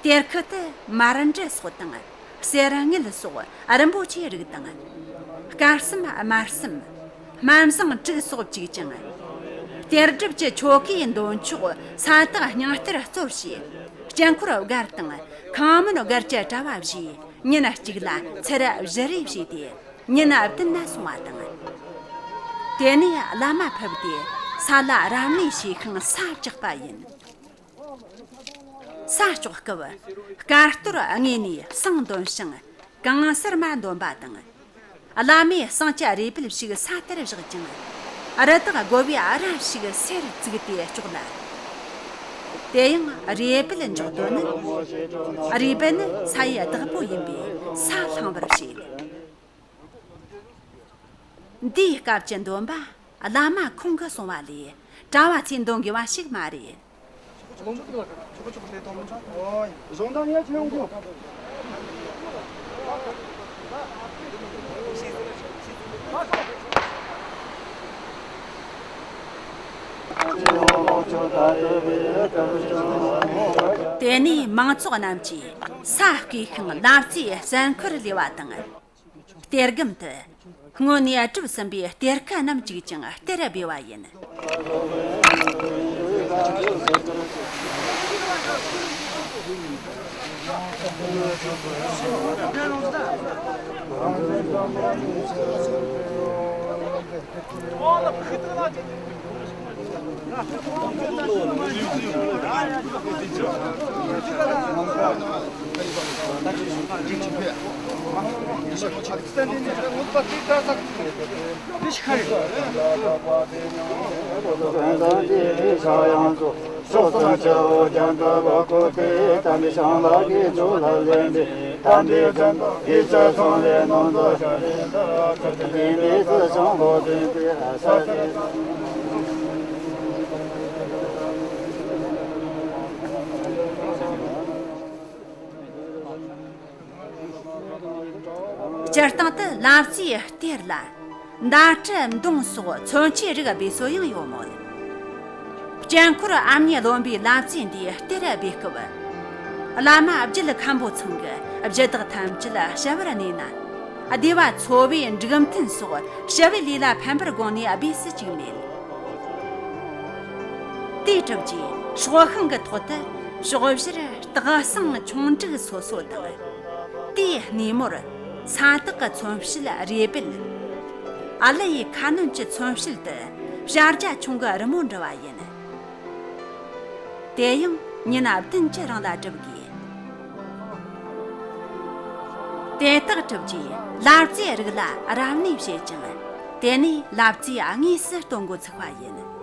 གཏེར་ཁུ་དེ་མར་འབྲུ་སོགས་དང་གསེར་དངུལ་སོགས་རིན་པོ་ཆེའི་རིགས་དང་། དཀར་སྲམ་དམར་སྲམ། སྨན་བཟང་དྲུག་སོགས་བཅུག་ཅིང་། གཏེར་སྒྲུབ་ཀྱི་ཆོ་གའི་འདོན་ཆོག་ས་བཏགས་སྙིང་གཏེར་གཙོར་བྱས། དཀྱིལ་འཁོར་སྒར་དང་ཁང་མིན་སྒར་གྱི་གྲྭ་བ་བཞིས་ཉིན་གཅིག་ལ་ཚར་བཞི་རེ་བཞེས་ཏེ་ཉིན་བདུན་ལ་སོང་བ་དང་། དེ་ནས་བླ་མ་ཕུད་དེ་ས་ལ་རབ་གནས་བྱས་ཤིང་ས་བཅག་པ་ཡིན། ས་བཅག་སྐབས་དཀར་གཏོར་དངོས་ནས་བསང་འདོན་ཞིང་གང་སར་མ་འདོན་པ་དང་། བླ་མས་བསང་གི་རས་སྦལ་ཞིག་ས་ལྟར་བཞག་ཅིང་། རི་དྭགས་རྒོད་པའི་རྭ་ཞིག་སེར་བཙུགས་ཏེ་བཅག་ལ། དེ་ཡང་རས་སྦལ་འཇོག་དོན་ནི། རས་སྦལ་ནི་ས་ཡི་བདག་པོ་ཡིན་པས་ས་བསླང་བར་བྱེད། འདིའི་སྐབས་ཀྱི་འདོན་པ་བླ་མ་ཁོང་གིས་གསུངས་པ་ལས་གྲྭ་བ་ཚོས་འདོན་དགོས་པ་ཞིག་མ་རེད། དེ་ནས་མང་ཚོགས་རྣམས་ཀྱིས་ས་བརྐོས་ཤིང་ལབ་རྩེའི་གསེར་འཁོར་ལས་པ་དང་། གཏེར་སྒམ་དུ་སྔོན་ནས་གྲུབ་ཟིན་པའི་གཏེར་ཁ་རྣམས་བཅུག་ཅིང་གཏེར་སྦས་པ་ཡིན། སྤྱིར་བཏང་དུ་ལབ་རྩེའི་གཏེར་ལ་མདའ་གྲི་མདུང་སོགས་མཚོན་ཆའི་རིགས་སྦས་སྲོལ་ཡང་ཡོད་མོད། དཀྱིལ་འཁོར་ཨ་མྱེས་བློན་པོའི་ལབ་རྩེ་འདིའི་གཏེར་སྦས་སྐབས། བླ་མ་བརྒྱུད་མཁན་པོ་ཚང་གིས་གཞི་བདག་ཐམས་ཅད་ཞི་བར་གནས་ན། སྡེ་བ་ཚོ་བའི་འབྲུག་མཐུན་སོགས་ཞི་བའི་ལས་ལ་ཕན་པར་དགོངས་ནས་སྦས་སུ་བཅུག་མེད། དེའི་གྲུབ་རྗེས་སྲོག་ཤིང་གི་ཐོག་ཏུ་ ཕྱོགས་བཞིར་སྟག་ཚང་ཆུང་འབྲུག་སོ་སོ་དང་། དེའི་སྣེ་མོར་ས་སྟག་གི་མཚོན་བྱེད་རེ་སྦལ། ཨ་ལི་ཡི་ཁ་གནོན་གྱི་མཚོན་བྱེད་དུ་བྱ་རྒྱ་ཆུང་གི་རི་མོ་འབྲི་བ་ཡིན། དེ་ཡང་ཉིན་བདུན་གྱི་རིང་ལ་སྒྲུབ་དགོས། དེ་དག་གྲུབ་རྗེས་ལབ་རྩེའི་རིགས་ལ་རབ་གནས་བྱེད་ཅིང་། དེ་ནས་ལབ་རྩེ་དངོས་སུ་སྟོན་འགོ་ཚུགས་པ་ཡིན།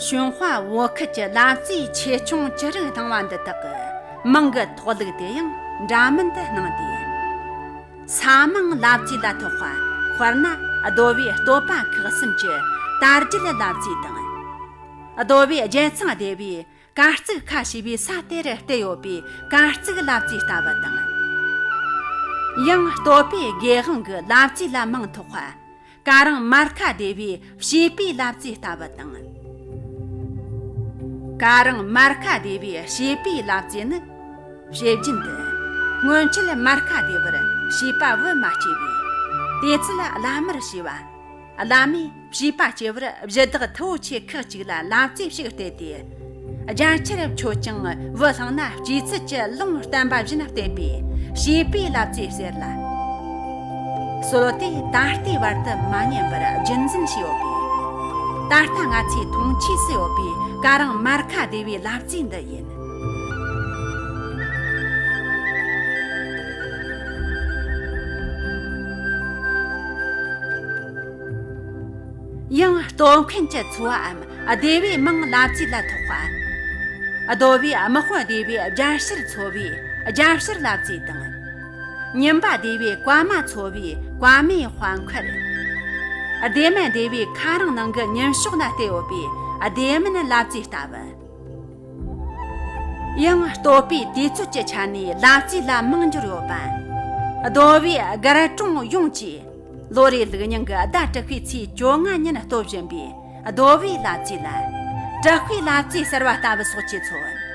ཞུན་ཧྭ་བོད་ཁུལ་གྱི་ལབ་རྩེའི་ཆེ་ཆུང་བཅུ་རིགས་སྣང་བ་འདི་དག་གི་མིང་གི་ཐོགས་ལུགས་དེ་ཡང་འདྲ་མིན་དུ་སྣང་སྟེ། ས་མིང་ལབ་རྩེ་ལ་ཐོགས་པ་ དཔེར་ན་རྡོ་བའི་བསྟོད་པ་ཁག་གསུམ་གྱི་དར་རྒྱས་ལབ་རྩིས་དང་། རྡོ་བའི་རྒྱལ་ཚང་སྡེ་བའི་གར་བརྩིགས་ཁ་ཕྱེ་བའི་ས་དེར་བརྟེན་ཡོད་པའི་གར་བརྩིགས་ལབ་རྩིས་ལྟ་བུ་དང་། ཡང་བསྟོད་པའི་དགེ་དབང་གི་ལབ་རྩིས་ལ་མིང་ཐོགས་པ། ཀ་རིང་མར་ཁ་སྡེ་བའི་བྱིས་པའི་ལབ་རྩིས་ལྟ་བུ་དང་། ཀ་རིང་མར་ཁ་སྡེ་བའི་བྱིས་པའི་ལབ་རྩིས་ནི། བྱེད་རྒྱུན་དུ། སྔོན་ཆད་མར་ཁ་སྡེ་བར་བྱིས་པ་བུ་མ་སྐྱེས་པས། དེ་ཚོད་བླ་མར་བྱས་པ། བླ་མས་བྱིས་པ་སྐྱེ་བར་གཞི་བདག་མཐུ་བོ་ཆེ་ཁག་ཅིག་ལ་ལབ་རྩིས་ཤིག་གཏད་དེ། རྒྱ་ཆེར་མཆོད་ཅིང་བུ་བླངས་ན་སྐྱེས་ཚུལ་གྱི་ལུང་བསྟན་པ་བཞིན་བསྟན་པས་བྱིས་པའི་ལབ་རྩིས་ཟེར་ལ། སྲོལ་དེ་ད་ལྟའི་བར་དུ་མ་ཉམས་པར་རྒྱུན་འཛིན་བྱས་ཡོད་པས། ད་ལྟ་ང་ཚོའི་མཐོང་ཆོས་སུ་ཡོད་པའི་ཀ་རིང་མར་ཁ་སྡེ་བའི་ལབ་རྩིས་འདི་ཡིན། ཡང་བསྟོད་མཁན་གྱི་ཚོ་བའམ་སྡེ་བའི་མིང་ལབ་རྩིས་ལ་ཐོགས་པ། རྡོ་བའི་དམག་དཔོན་སྡེ་བའི་རྒྱལ་ཕྱིར་ཚོ་བའི་རྒྱལ་ཕྱིར་ལབ་རྩིས་དང་། ཉིན་པ་སྡེ་བའི་བཀའ་མ་ཚོ་བའི་བཀའ་མའི་དཔའ་མཁར། སྡེ་སྨན་སྡེ་བའི་ཁ་རང་ནང་གི་ཉིན་ཞོགས་ལ་བལྟས་ཡོད་པའི་སྡེ་སྨན་ལབ་རྩིས་ལྟ་བུ། ཡང་བསྟོད་པའི་དུས་ཚོད་ཀྱི་ཆ་ནས་ལབ་རྩིས་ལ་མང་འབྱོར་ཡོད་པ། རྡོ་བའི་སྒར་གྲོང་ཡོངས་ཀྱིས་ལོ་རེའི་ལུགས་རྙིང་གི་ཟླ་དྲུག་པའི་ཚེས་བཅོ་ལྔ་ཉིན་བསྟོད་བཞིན་པའི་རྡོ་བའི་ལབ་རྩིས་ལ། དྲུག་པའི་ལབ་རྩིས་ཟེར་བ་ལྟ་བུ་སོགས་ཀྱིས་མཚོན།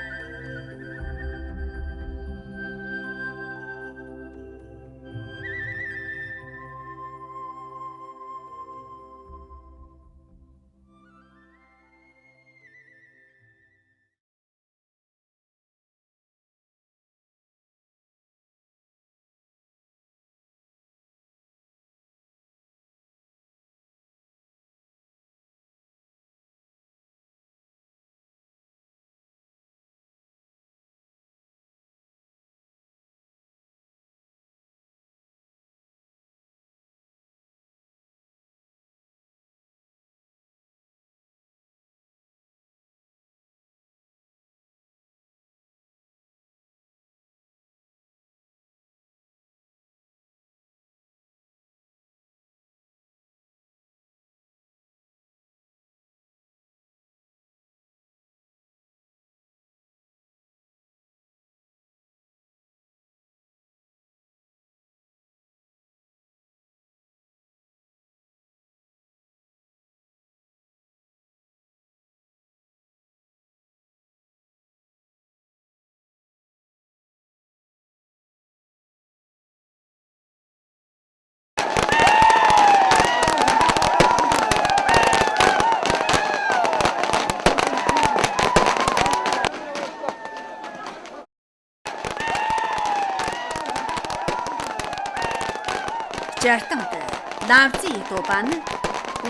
སྤྱིར་བཏང་དུ་ལབ་རྩིས་བསྟོད་པ་ནི་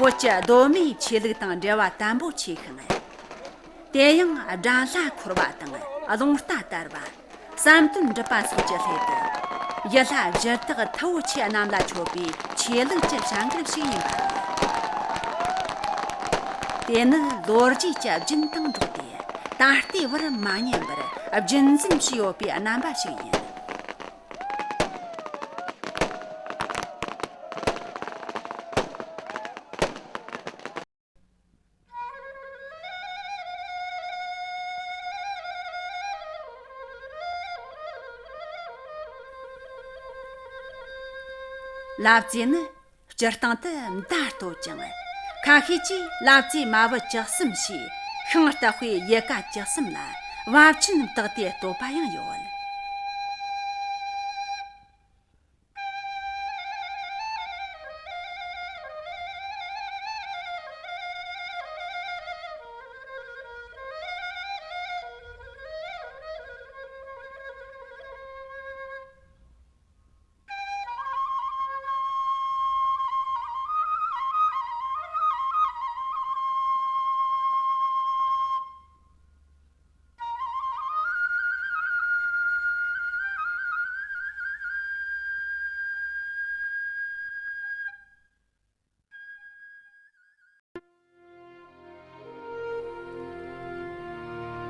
བོད་ཀྱི་གདོད་མའི་ཆོས་ལུགས་དང་འབྲེལ་བ་དམ་པོ་ཆེ་ཞིང་། དེ་ཡང་དགྲ་ལྷ་འཁོར་བ་དང་རླུང་རྟ་དར་བ། བསམ་དོན་འགྲུབ་པ་སོགས་ཀྱི་སླད་དུ། ཡུལ་ལྷ་གཞི་བདག་མཐུ་བོ་ཆེ་རྣམས་ལ་མཆོད་པའི་ཆོས་ལུགས་ཀྱི་བྱ་འགུལ་ཞིག་ཡིན་པ་རེད། དེ་ནི་ལོ་རྒྱུས་ཀྱི་རྒྱུན་དང་འགྲོགས་ཏེ། ད་ལྟའི་བར་མ་ཉམས་པར་རྒྱུན་འཛིན་བྱས་ཡོད་པའི་རྣམ་པ་ཞིག་ཡིན། ལབ་རྩིས་ནི་སྤྱིར་བཏང་དུ་མདའ་བསྟོད་ཅིང་། ཁ་ཤས་ཀྱིས་ལབ་རྩིས་མ་བུ་བཅུ་གསུམ་ཞེས་ཤིང་རྟ་དཔེ་ཡི་ག་བཅུ་གསུམ་ལ་བབ་ཆེན་བཏགས་ཏེ་བསྟོད་པ་ཡང་ཡོད།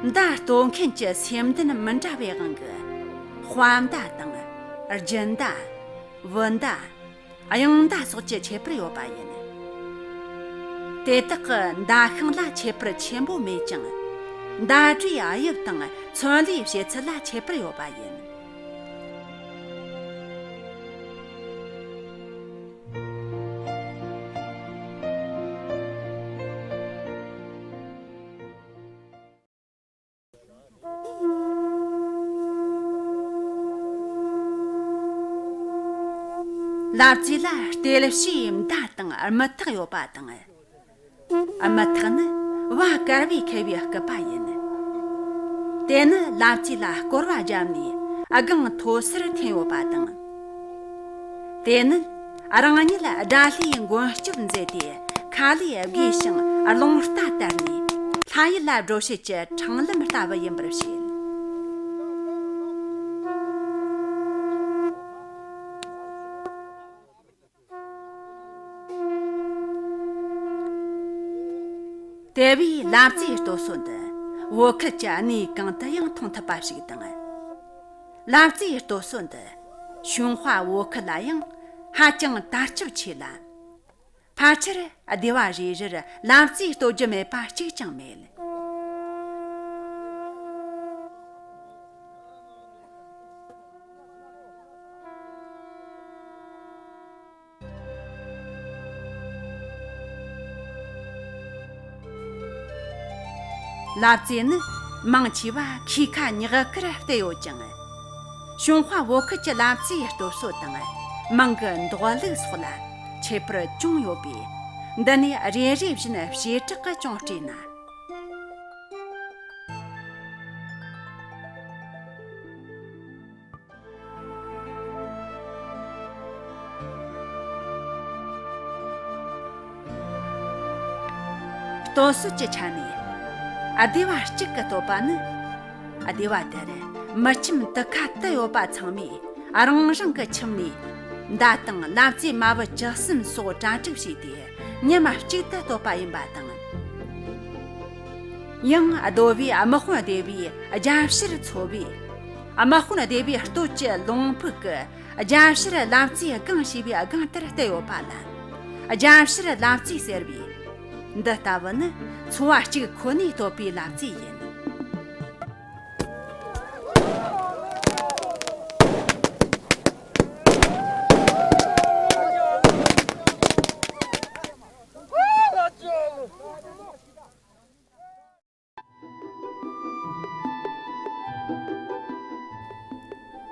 མདའ་བསྟོད་མཁན་གྱི་སེམས་ལྡན་མི་འདྲ་བའི་དབང་གིས། དཔའ་མདའ་དང་། རྒྱུ་མདའ། བུ་མདའ། དབྱངས་མདའ་སོགས་ཀྱི་ཁྱད་པར་ཡོད་པ་ཡིན། དེ་དག་གི་མདའ་ཤིང་ལ་ཁྱད་པར་ཆེན་པོ་མེད་ཅིང་། མདའ་གྲོའི་དབྱིབས་དང་ཚོན་ལས་བྱེད་ཚུལ་ལ་ཁྱད་པར་ཡོད་པ་ཡིན། ལབ་རྩེ་ལ་ལྟེ་བྱའི་མདའ་དང་རྨུ་ཐག་ཡོད་པ་དང་། རྨུ་ཐག་ནི་བ་དཀར་བས་ཁེབས་པའི་སྐུད་པ་ཡིན། དེ་ནི་ལབ་རྩེ་ལ་སྐོར་བ་བརྒྱབ་ནས་སྒང་མཐོ་སར་འཐེན་ཡོད་པ་དང་། དེ་ནི་རང་ཉིད་དགྲ་ལྷའི་མགོན་སྐྱབས་མཛད་དེ་ཁ་ལས་དགོས་ཤིང་རླུང་རྟ་དར་ནས་ལྷ་ཡུལ་ལ་འགྲོ་བྱེད་ཀྱི་འཕྲང་ལམ་ལྟ་བུ་ཡིན་པར་བཤད། དེ་བས་ལབ་རྩེའི་སྟོད་སོ་འདི་བོད་ཁུལ་གྱི་གནས་གང་དུ་ཡང་མཐོང་ཐུབ་པ་ཞིག་དང་། ལབ་རྩེའི་སྟོད་སོ་འདི་ཞུན་ཧྭ་བོད་ཁུལ་ལ་ཡང་ཧ་ཅང་དར་ཁྱབ་ཆེ་ལ། ཕལ་ཆེར་སྡེ་བ་རེ་རེར་ལབ་རྩེ་སྟོད་རྒྱུ་མེད་པ་གཅིག་ཀྱང་མེད། ལབ་རྩེ་ནི་མང་ཆེ་བ་ཁུའུ་ཁ་ཉག་གར་བརྟེན་ཡོད་ཅིང་། ཞུན་ཧྭ་བོད་ཁུལ་གྱི་ལབ་རྩེའི་སྟོད་སོ་དང་མང་གི་འདོགས་ལུགས་སོགས་ལ་ཁྱད་པར་ཅུང་ཡོད་པས། འདི་ནས་རེ་རེ་བཞིན་བྱེ་བྲག་གི་ཅུང་བཀྲུས་ན། སྟོད་སོ་གི་ཆ་ནས་སྡེ་བ་གཅིག་གི་སྟོད་པ་ནི། སྡེ་བ་དེར་མི་ཁྱིམ་དུ་ཁ་དུ་ཡོད་པ་ཚང་མས་རང་རང་གི་ཁྱིམ་ནས་མདའ་དང་ལབ་རྩེ་མ་བུ་བཅུ་གསུམ་སོགས་གྲ་སྒྲིག་བྱས་ཏེ་མཉམ་གཅིག་ཏུ་སྟོད་པ་ཡིན་པ་དང་། ཡང་རྡོ་བའི་དམག་དཔོན་སྡེ་བའི་རྒྱབ་ཕྱིར་ཚོ་བས། དམག་དཔོན་སྡེ་བའི་སྟོད་ཀྱི་ལུང་ཕུག་གི་རྒྱབ་ཕྱིར་ལབ་རྩེའི་སྒང་ཞེས་པའི་སྒང་དེར་བསྟད་ཡོད་པ་ལ། རྒྱབ་ཕྱིར་ལབ་རྩེ་ཟེར་བས། འདི་ལྟ་བུ་ནི་ཚོ་བ་གཅིག་ཁོ་ནས་སྟོད་པའི་ལབ་རྩེ་ཡིན།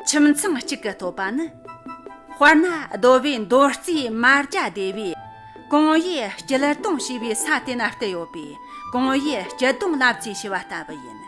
ཁྱིམ་ཚང་གཅིག་གི་སྟོད་པ་ནི། དཔེར་ན་རྡོ་བའི་མདོ་རྩེའི་མར་རྒྱ་སྡེ་བའི་ཀོང་ཡེ་སྐྱིད་གདོང་ཞེས་པའི་ས་དེ་ན་བསྟད་ཡོད་པས་ཀོང་ཡེ་སྐྱིད་གདོང་ལབ་རྩེ་ཞེས་པ་ལྟ་བུ་ཡིན།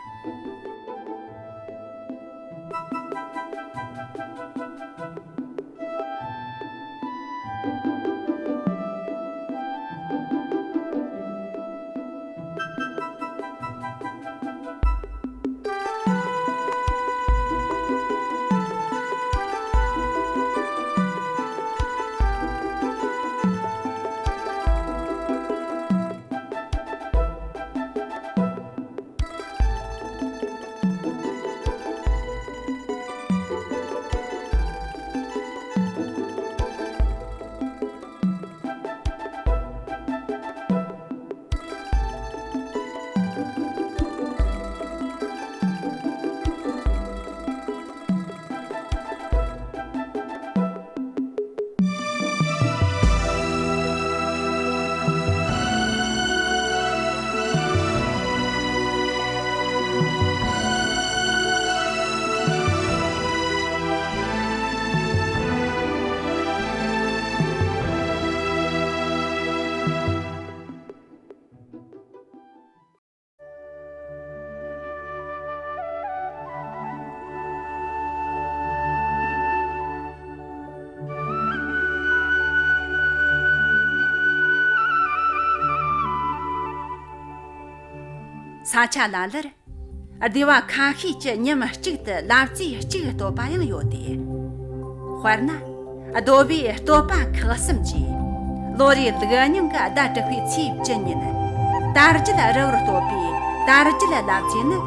ས་ཆ་ལ་ལར་སྡེ་བ་ཁ་ཤས་ཀྱི་མཉམ་གཅིག་ཏུ་ལབ་རྩེ་གཅིག་སྟོད་པ་ཡང་ཡོད་དེ། དཔེར་ན། རྡོ་བའི་སྟོད་པ་ཁག་གསུམ་གྱིས། ལོ་རེའི་ལུག་རྙིང་གི་ཟླ་དྲུག་པའི་ཚེས་བཅུ་ཉིན། དར་རྒྱལ་རི་བོར་སྟོད་པའི་དར་རྒྱལ་ལབ་རྩེ་ནི།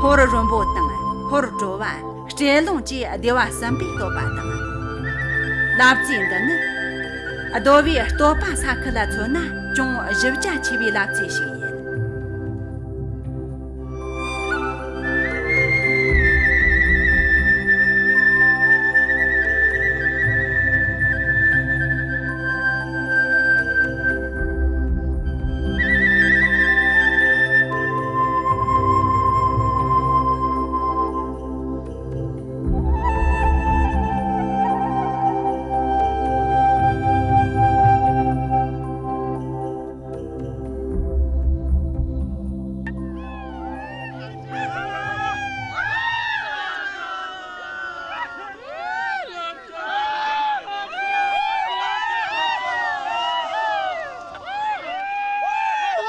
ཧོར་རོན་པོ་དང་ཧོར་གྲོ་བ། སྤྲེལ་ལུང་བཅས་སྡེ་བ་གསུམ་པའི་སྟོད་པ་དང་། ལབ་རྩེ་འདི་ནི། རྡོ་བའི་བསྟོད་པ་ས་ཁུལ་ལ་མཚོན་ན་ཅུང་ཞིབ་ཆ་ཆེ་བའི་ལབ་ཚུལ་ཞིག་